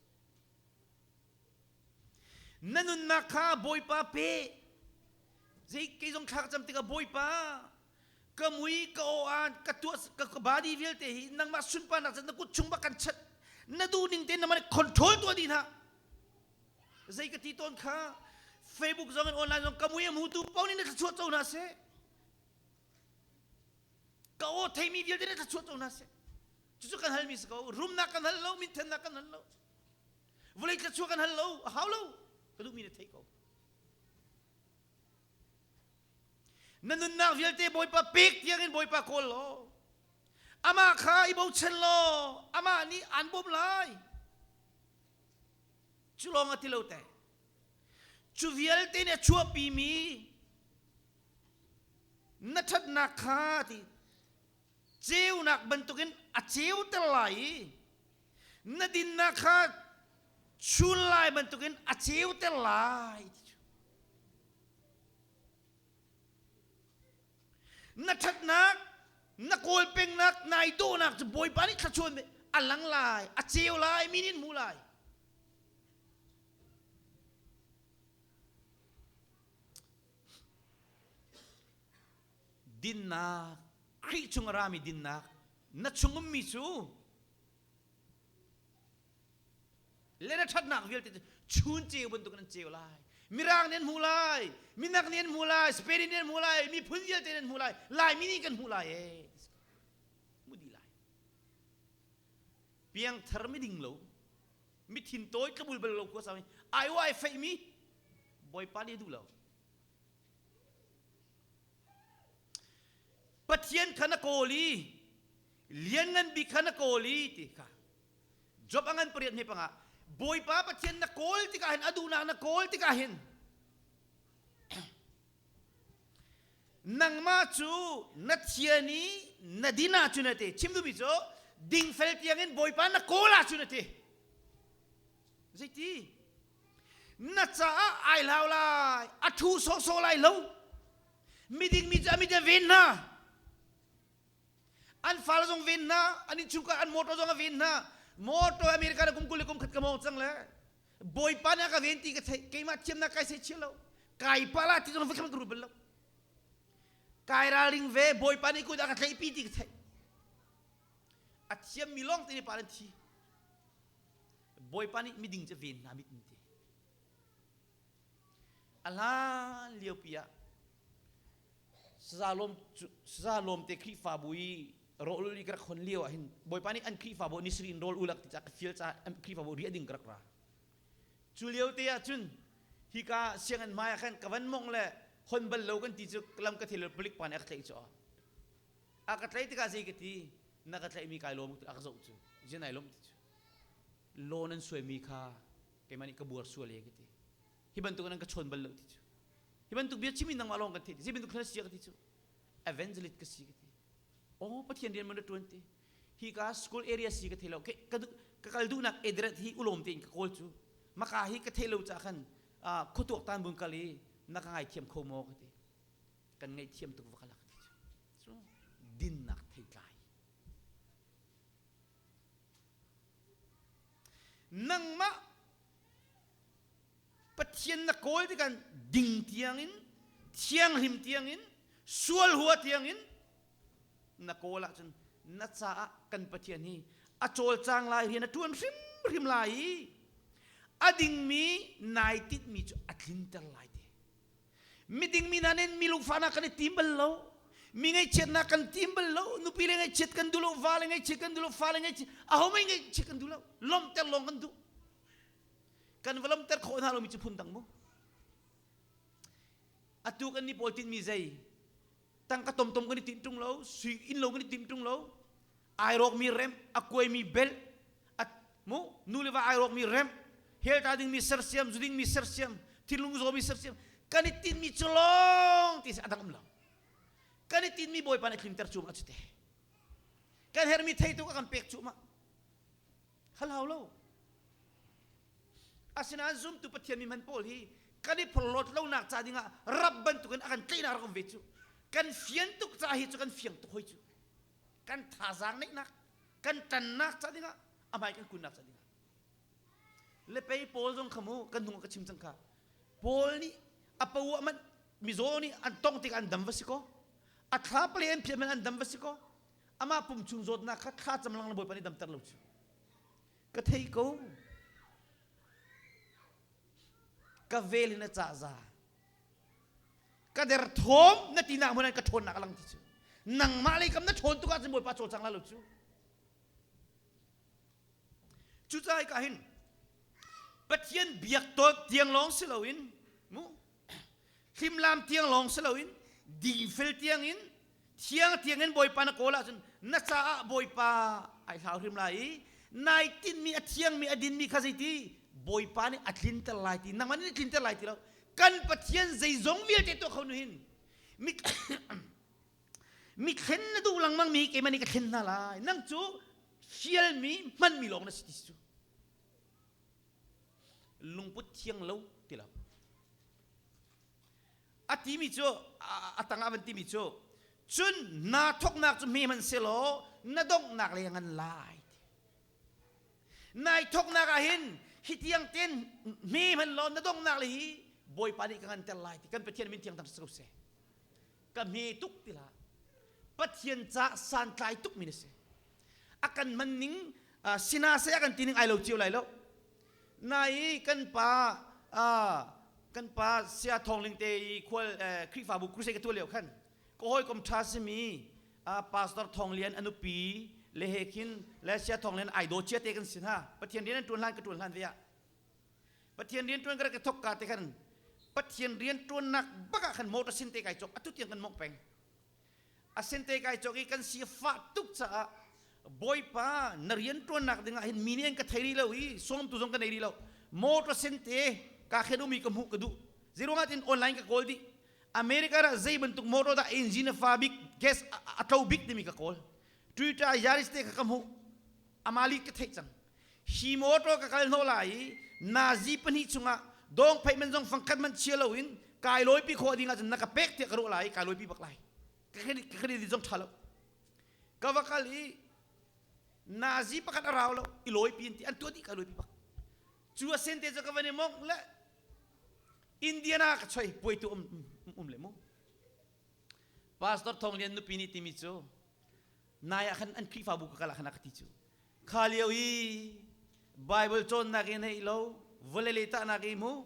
A: Na nunnak kha Bawipa pe. Zei kei zong thla ka cam tikah Bawipa ka mui ka aw an ka tuah ka, ka body vialte hi nangmah sunparnak ca na kut chung bak kan chat na duh ning tein namah control tuah dih hna zei ka ti tawn kha Facebook zong in online zong ka mui a hmutu paoh nih na thluachuah co hna seh ka aw theimi vialte na thluachuah co hna seh cucu kan halmi si ko rumnak kan hal lo minthennak kan hal lo Vawlei thluachuah kan hal lo, a hau lo. Ka duhmi na theih ko. Na nunnak vialte Bawipa pek tiangin Bawipa kawl law, amah kha i bochan law, amah nih aan bawmh lai. Cu lawng a ti lo te. Cu vialte nih a chuahpimi na ṭhatnak kha ti ceunak bantukin a ceuter lai i na dinnak kha chul lai bantukin a ceuter lai na ṭhatnak na kawl pengnak nai dawhnak cu Bawipa nih thluachuan a lang lai a ceu lai mi nih an hmuh lai dinnak Khrih chung a rami dinnak na chung ummi cu le na ṭhatnak vialte cu chun ceu bantuk in an ceu lai mirang nih an hmu lai minak nih an hmu lai Spain nih an hmu lai miphun vialte nih an hmu lai Laimi nih kan hmu lai ee mu dih lai piangthar miding lo mithin tawi tlabul bal lo khua sami ai wai feimi bawipa nih a duh lo Pathian kha na kawl i lianngan bik kha na kawl i ti kha Job a ngan pariat hme panga Bawipa Pathian na kawl tikah hin a duhnak na kawl tikah hin nangmah cu na thian i na din ahcun a ti chim duhmi cu dingfel tiangin Bawipa na kawl ahcun a ti zeiti na caah ai hlau lai a ṭhu sawhsawh lai lo miding mi cu a mit a ven hna an fale zong ven hna an innchungkhar an motor zong a ven hna motor America na kum 20 le kum khat ka mawng cang le bawipa nih a ka ven ti ka theih keimah thiamnak kai sei chia lo kai pala ti zong va ka ru bal lo kai ralring ve bawipa nih kut a ka tlaihpi ti ka theih a thiammi lawng te nih pa an thi. Bawipa nih miding cu ven hna mit in ti. A hlan liopi ah saza lawm te Khrihfabu i rawl i ka rak hon lio ah hin Bawipa nih an Khrihfabu ni sarih in rawl ulak ti ca ka fial caah an Khrihfabu riah ding ka rak ra. Cu lio te ah cun hika sianginn hmai ah khan ka van mong le hon bal lo kan ti cu lam ka thil palik pa nih a ka tlaih cu a ka tlaih tikah zei ka ti na ka tlaihmi kai lawm a ka zoh cu zin ai lawm ti cu law nan suaimi kha keimah nih ka buar sual e ka ti hi bantuk nan ka chawn bal lo ti cu hi bantuk bia chimi nangmah lawng kan theih ti zei bantuk thil si ka ti cu evangelist ka si ka ti oh pathian rian man na tuan ti hi ka school area si ka thei lo ka ka kal duhnak address hi ulawm tein ka kawl cu maka hi ka thei lo ca khan khuatuak tan bun kal i na ka ngai thiam kho maw ka ti kan ngaih thiam tuk va ka lak ti cu dinnak theitlai Nangmah Pathian na kawl tikah ding tiangin thianghlim tiangin sual hua tiangin na kawl ahcun na caah kan Pathian hi a cawlcang lai rian a ṭuan hrimhrim lai i a dingmi nai tinhmi cu a tlinter lai te. Miding mi hna nih mi lungfahnak kan i tim bal lo. Mi ngaihchiatnak kan tim bal lo. Nupi le ngaihchiat kan duh lo, va le ngaihchiat kan duh lo, fa le ngaihchiat, aho mei ngaihchiat kan duh lo. Lawmhter lawng kan duh. Kan va lawmhter khawh hna lomi cu phun dang mu. Atu kan ni pawl tinhmi zei? Tangka tomtom kan i tinh ṭung lo, sui inn lo kan i tim ṭung lo. Ai rawkmi rem, a kuaimi bel, a mu nu le va ai rawkmi rem, hell ta dingmi sersiam, zu dingmi sersiam, thinlung zawmi sersiam, kan i tinhmi cu lawng ti a dang um lo. Kan i tinhmi Bawipa nih tlinter cu ma cu te. Kan hermi theitu ka kan pek cu ma. Hal hau lo. Asinain zumtu Pathian mi hman pawl hi kan i phorhlawt lonak ca dingah rap bantukin a kan tlaihnak rak um ve cu. Kan fian tuk ca hi cu kan fiang tuk hoi cu. Kan thazaang neihnak, kan ṭannak ca dingah, a hmai kan kunnak ca dingah. Le pei Paul zong kha mu kan hnung ka chim cang kha. Paul nih a poah man mizaw nih an tong tik an dam va si kaw a thla pale an phiah man an dam va si kaw amah pum chung zawtnak kha thla cam lang Bawipa nih damter lo cu. Ka thei ko. Ka vel in a cah za. Ka der thawm na tinak hmun ka ṭhawnnak a lang ti cu. Nangmah lei kam na ṭhawn tuk ahcun Bawipa cawlcang la lo cu. Cucaah ka hin Pathian biak tiang lawng si loin mu hlimlam tiang lawng si loin dingfel tiang in thiang tiang in Bawipa na kawl ahcun na caah Bawipa ai hlau hrim lai i nai tinhmi a thiangmi a dinmi kha zeiti Bawipa nih a tlinter lai ti nangmah nih tlinter lai ti lo kan Pathian zeizong vialte tuah kho nu hin mi thlen na duh lengmang mi keimah nih ka thlen hna lai nang cu fialmi hmanmi lawng na si ti cu lungput thiang lo ti lo a timi cu a tangah van timi cu cun naa thoknak cu hme hmanh selaw na donghnak le ngan lai nai thoknak ah hin hi tiang ten hme hmanh law na donghnak le hi bawipa nih ka nganter lai ti kan pathian min thiang thang si ko seh ka hme tuk ti hlah pathian ca santlai tuk mi na si a kan man ning sina se a kan ti ning ai lo cio lai lo Nai kan pa kan pa Sia Thawng Ling te i khual Khrihfabu crusade ka tuah lio khan ka hawikom ṭha simi Pastor Thawng Lian a nupi le he khin le Sia Thawng Lian ai daw cia te kan si hna Pathian rian an ṭuan hlan ka ṭuan hlan ve ah Pathian rian ṭuan ka rak ka thok ka te khan Pathian rian ṭuannak bak ah khan motor sin te kai cawk atu tiang kan mongh peng A sente kai cawk i kan si a fah tuk caah Bawipa na rian ṭuannak dingah hin mi nih an ka thei rih lo i sawmtu zong ka nei rih lo. Motor sente ka khen umi ka hmuh ka duh. Zeiruangah tin online ka kawl dih. America ah zei bantuk motor dah engine a fa bik, gas a tlo bik timi ka kawl. Toyota Yaris te kha ka hmuh. Amali ka theih cang. Hi motor ka kal hnawh lai i nazi pahnih chungah dawng pheih man zong fangkhat man chia loin kai lawipi khawh ding ahcun na ka pek tiah ka ruah lai i kai lawipi bak lai. Ka credit zong ṭha lo. Ka va kal i nazi pakhat a rau lo i lawipi an ti an tuah dih kai lawipi bak. Cu a sente cu ka van i mongh le Indiana ka choi puaitu um, um le mu. Pastor Thong Lian nupi nih timi cu nai ah khan an Khrihfabu ka kal ah khan a ka ti cu. Kha lio i Bible cawnnak i nei lo, vawlei lei tahnak i mu,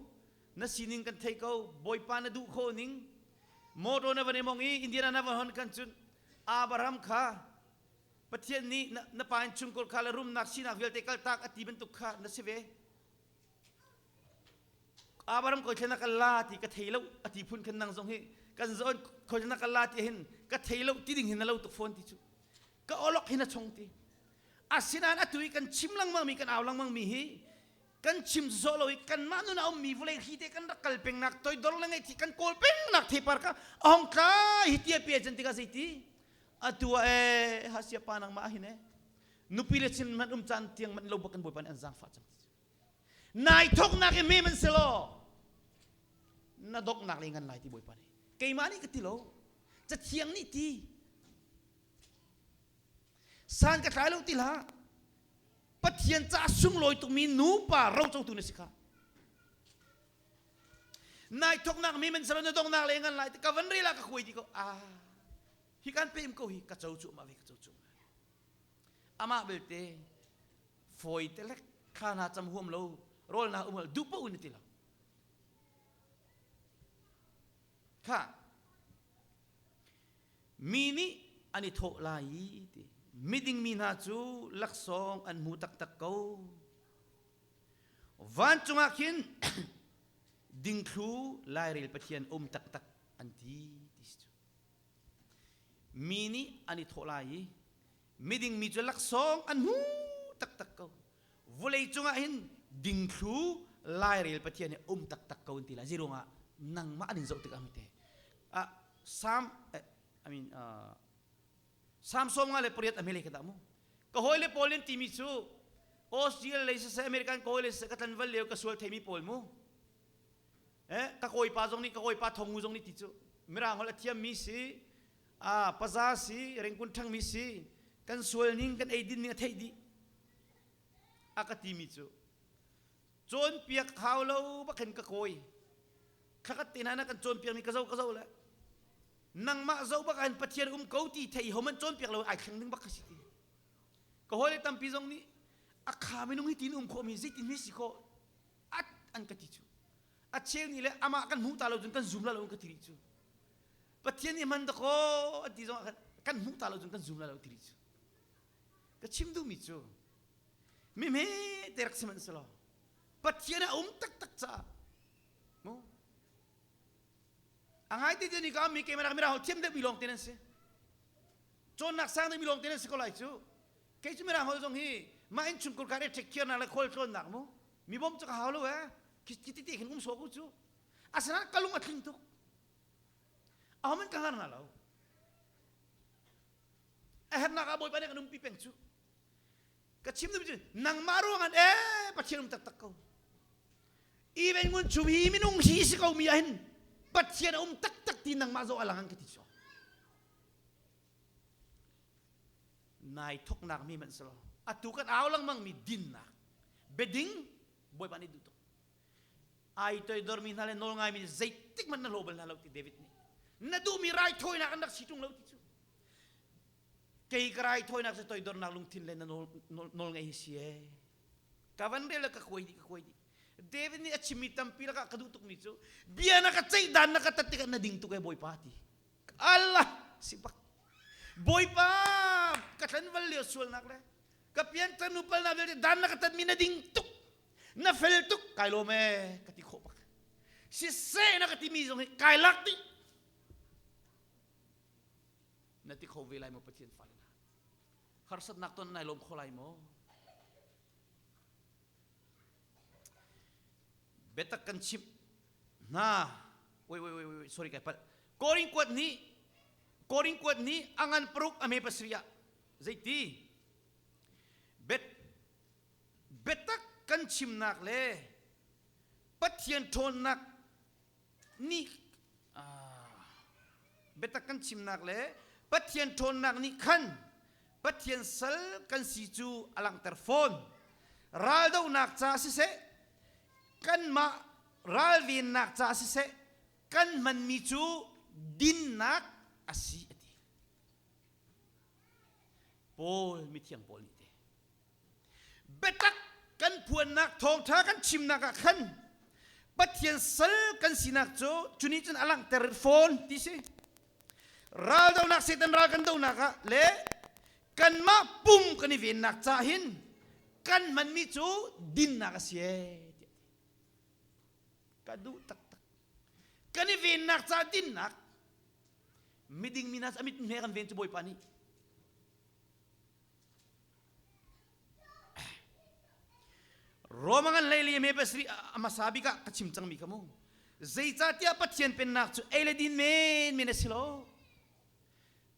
A: na sining kan thei ko, Bawipa na duh khawh ning, motor na van i mong i Indiana na van hon kan cun Abraham kha Pathian nih na, na pa in chungkur kha le rumnak sinak vialte kaltak a ti bantuk kha na si ve. Abraham koi thlen ka la ti ka thei lo a ti phun khan nang zong hi kan zawn khoi thlen ka la ti hin ka thei lo ti ding hin na lo tuk fawn ti cu ka olok hin a chung ti asinain atu i kan chim lengmang mi kan au lengmang mi hi kan chim zo lo i kanmah nun a ummi vawlei hri te kan rak kal pengnak toidor le ngaih kan kawl pengnak theipar kha a hong tla hi tia pia chan tikah zeiti atu ah e hasia pa nangmah hin e nupi le chin man um caan tiang man lo bak kan bawipa nih an zaangfah cang nai thoknak i me man selaw na doknak le ngan lai ti bawipa nih keimah nih ka ti lo cathiang nih ti San ka tlai lo ti hlah. Pathian ca sunglawi tukmi nupa rocotu na si kha. Nai thoknak mi man salo na dongnak le ngan lai ka van rela ka khuai di ko ah hi kan pem ko hi ka co cu ma ve ka co cu amah belte foi te lek kha na cham huam lo rol na umal du pa un ti lo kha Mi nih an i thawh lai i ti. Miding mi hna cu laksawng an hmu taktak ko. Vancung ah khin dingthlu lairel Pathian um taktak an ti ti si cu. Mi nih an i thawh lai i miding mi cu laksawng an hmu taktak ko. Vawlei cungah hin dingthlu lairel Pathian hi um taktak ko an ti lai. Zeiruangah nangmah an in zoh tikah te ah Sam I mean Sam 58 a hmele ka dah mu. Ka hawile pawl in timi cu Australia lei siseh American ka hawile siseh ka tlanval lio ka sual theimi pawl mu. Eh ka kawipa zong nih ka kawipa thongu zong nih ti cu mirang holh a thiammi si a paza si rengkun ṭhangmi si kan sual ning kan eidin ning a theih dih a ka timi cu cawnpiak hau lo bakhin ka kawi thlakhat te hna na kan cawnpiakmi ka zo ka zo le nangmah zo bak ah Pathian um ko ti thei ho man cawnpiak lo ai thleng ding bak ka si ti ka hawile tampi zong nih a kha minung hi tin um khawh mi zeitin hi si khawh at an ka ti cu a cheu nih le amah kan hmuh ta lo cun kan zum la lo ka ti rih cu Pathian nih man dakaw an ti zong ah kan hmuh ta lo cun kan zum la lo ti rih cu ka chim duhmi cu mi hme te rak sihmanhsehlaw Pathian a um taktak caah mu a ngai ti ti ni ka mi ke mara mira ho thiam deuh mi lawng te nan si cawnnak sang deuh mi lawng te nan si ko lai cu kei cu mirang hol zong hi mah in chungkur kar i take care nak le khual tlawnnak mu mi bom cu ka hau lo eh khi ti ti khin um so ko cu asinain ka lung a tling tuk ahoman ka har na lo a hernak ah bawipa nih kan umpi peng cu ka chim duhmi cu nangmah ruangah ee Pathian um taktak ko even ngun chung hi minung hi si ko mi ah hin Pathian a um taktak ti nangmah zoh alang an ka ti so nai thoknak mi hmanh selaw atu kan au lengmang mi dinnak beding bawipa nih duh tuk ai toidor mi hna le nawl ngai mi zeitik hmanh na hlaw bal hna lo ti David nih na duhmi raithawinak an rak si ṭung lo ti cu kei ka raithawinak cu toidornak lungthin le na nawl ngai hi si ee ka van rel ka kuai dih ka kuai dih David nih a chimmi tampi lakah ka duh tukmi cu bia na ka ceih dan na ka tat tikah na ding tuk ee Bawipa ti Allah si bak Bawipa ka thlan val lio sualnak le ka pianter nu palnak vialte dan na ka tatmi na ding tuk na fel tuk kai lawm ee ka ti khawh bak siseh na ka timi zong hi kai lak dih na ti kho ve lai maw Pathian fale hna harsatnak ton nai lawm kho lai maw biatak kan chimh hna wait wait wait wait sorry kai palh Korin kuat nih Korin kuat nih angan paruk a me pasarih ah zeiti bet biatak kan chimnak le Pathian ṭhawnnak nih biatak kan chimnak le Pathian ṭhawnnak nih khan Pathian sal kan si cu a langhter fawn. Raldohnak ca siseh, kanmah ralvennak ca siseh, kan hmanmi cu dinnak a si a ti. Paul mithiang Paul nih te biatak Kan phuannak thawngṭha kan chimnak ah khan Pathian sal kan sinak cu cunih cun a langhter fawn ti si. Raldonak Satan ral kan donak ah le kanmah pum kan i vennak ca hin kan hmanmi cu dinnak a si ee ka duh taktak. Kan i vennak ca dinnak miding mi hna a mit hme kan ven cu Bawipa nih Roma ngan hlei li me pasri a hmasa bik ah ka chim cangmi kha mu. Zeicahtiah Pathian pennak cu ei le din men men a si lo.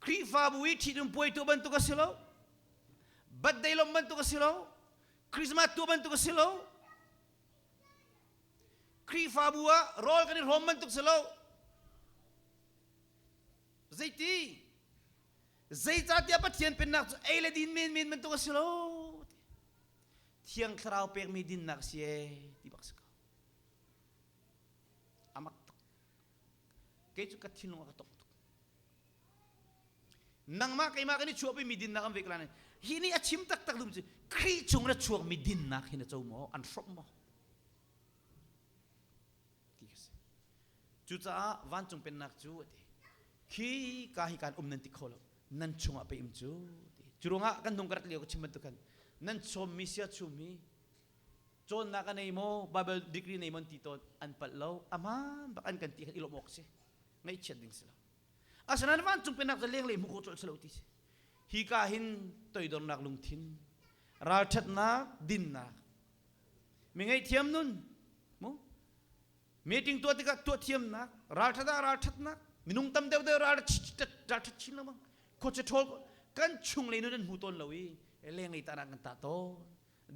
A: Khrihfabu i ṭhitum puai tuah bantuk a si lo. Birthday lawmh bantuk a si lo. Christmas tuah bantuk a si lo. Khrihfabu ah rawl kan i hrawm bantuk si lo. Zeiti? Zeicahtiah Pathian pennak cu ei le din menmen bantuk a si lo. Thiang Thlarau pekmi dinnak si ee ti bak si ko. Amak tuk. Kei cu ka thinlung a ka tok tuk. Nangmah keimah kan i chuahpimi dinnak an ve ko lai. Hi nih a chim taktak dum cu Khrih chung na chuakmi dinnak hi na co maw? An hrawmh maw? Ti ka si. Cucaah vancung pennak cu a ti. Khi ka hi kan um nan ti kho lo. Nan chungah pei um cu ti. Cu ruangah kan nung ka rat lio ka chim bantuk khan nan sawmmi sia chummi cawnnak a nei maw Bible degree nei maw ti tawn an palh lo aman bak an kan ti khan i lawmh awk si ngaihchiat ding si lo asinain vancung pennak cu lenglei hmuh khawh colh si lo ti si hi ka hin toidornak lungthin ralṭhatnak dinnak mi ngaihthiam nun mu meeting tuah tikah tuah thiamnak ralṭhat ah ralṭhatnak minung tam deuh deuh ralṭhat chin lengmang khuacha ṭhawl kan chung lei nun an hmu tawn lo i lenglei tahnak kan tah tawn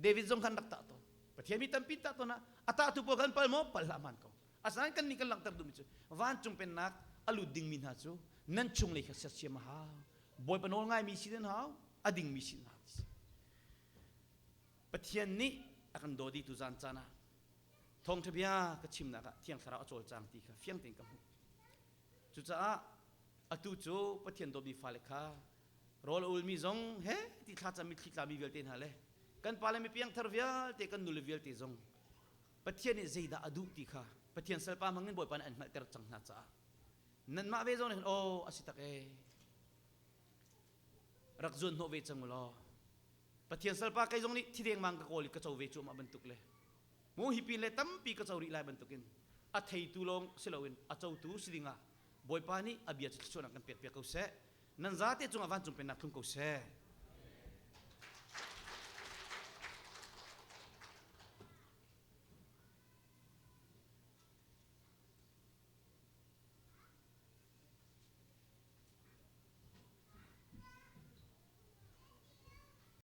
A: David zong khan rak tah tawn Pathian mi tampi tah tawn ah a tah tu pawl kan pal maw pal hlah hmaan ko asinain kan nih kan langhter duhmi cu vancung pennak a lut dingmi hna cu nan chung lei kha sersiam a hau Bawipa nawl ngaimi si nan hau a dingmi si nan hau Pathian nih a kan daw dih tu zan caan ah thawngṭha bia ka chimnak ah Thiang Thlarau a cawlcang ti kha fiang tein ka hmuh. Cucaah atu cu Pathian dawtmi fale kha rawl a ulmi zong he ti thlacam mitthli tlami vialte hna le kan pale mi piangthar vialte kan nule vialte zong Pathian nih zeidah a duh ti kha Pathian salpa hmangin Bawipa nih an hngalhter cang hna caah nanmah ve zong nih khan aw a si tak ee rak zuan hnawh ve cang u law Pathian salpa kei zong nih thi dengmang ka kawl i ka co ve cuahmah bantuk le mu hi pin le tampi ka co rih lai bantukin a theitu lawng si loin a cotu si dingah Bawipa nih a bia cu thluachuahnak kan pek piak ko seh nan zate cungah vancung pennak thlung ko seh.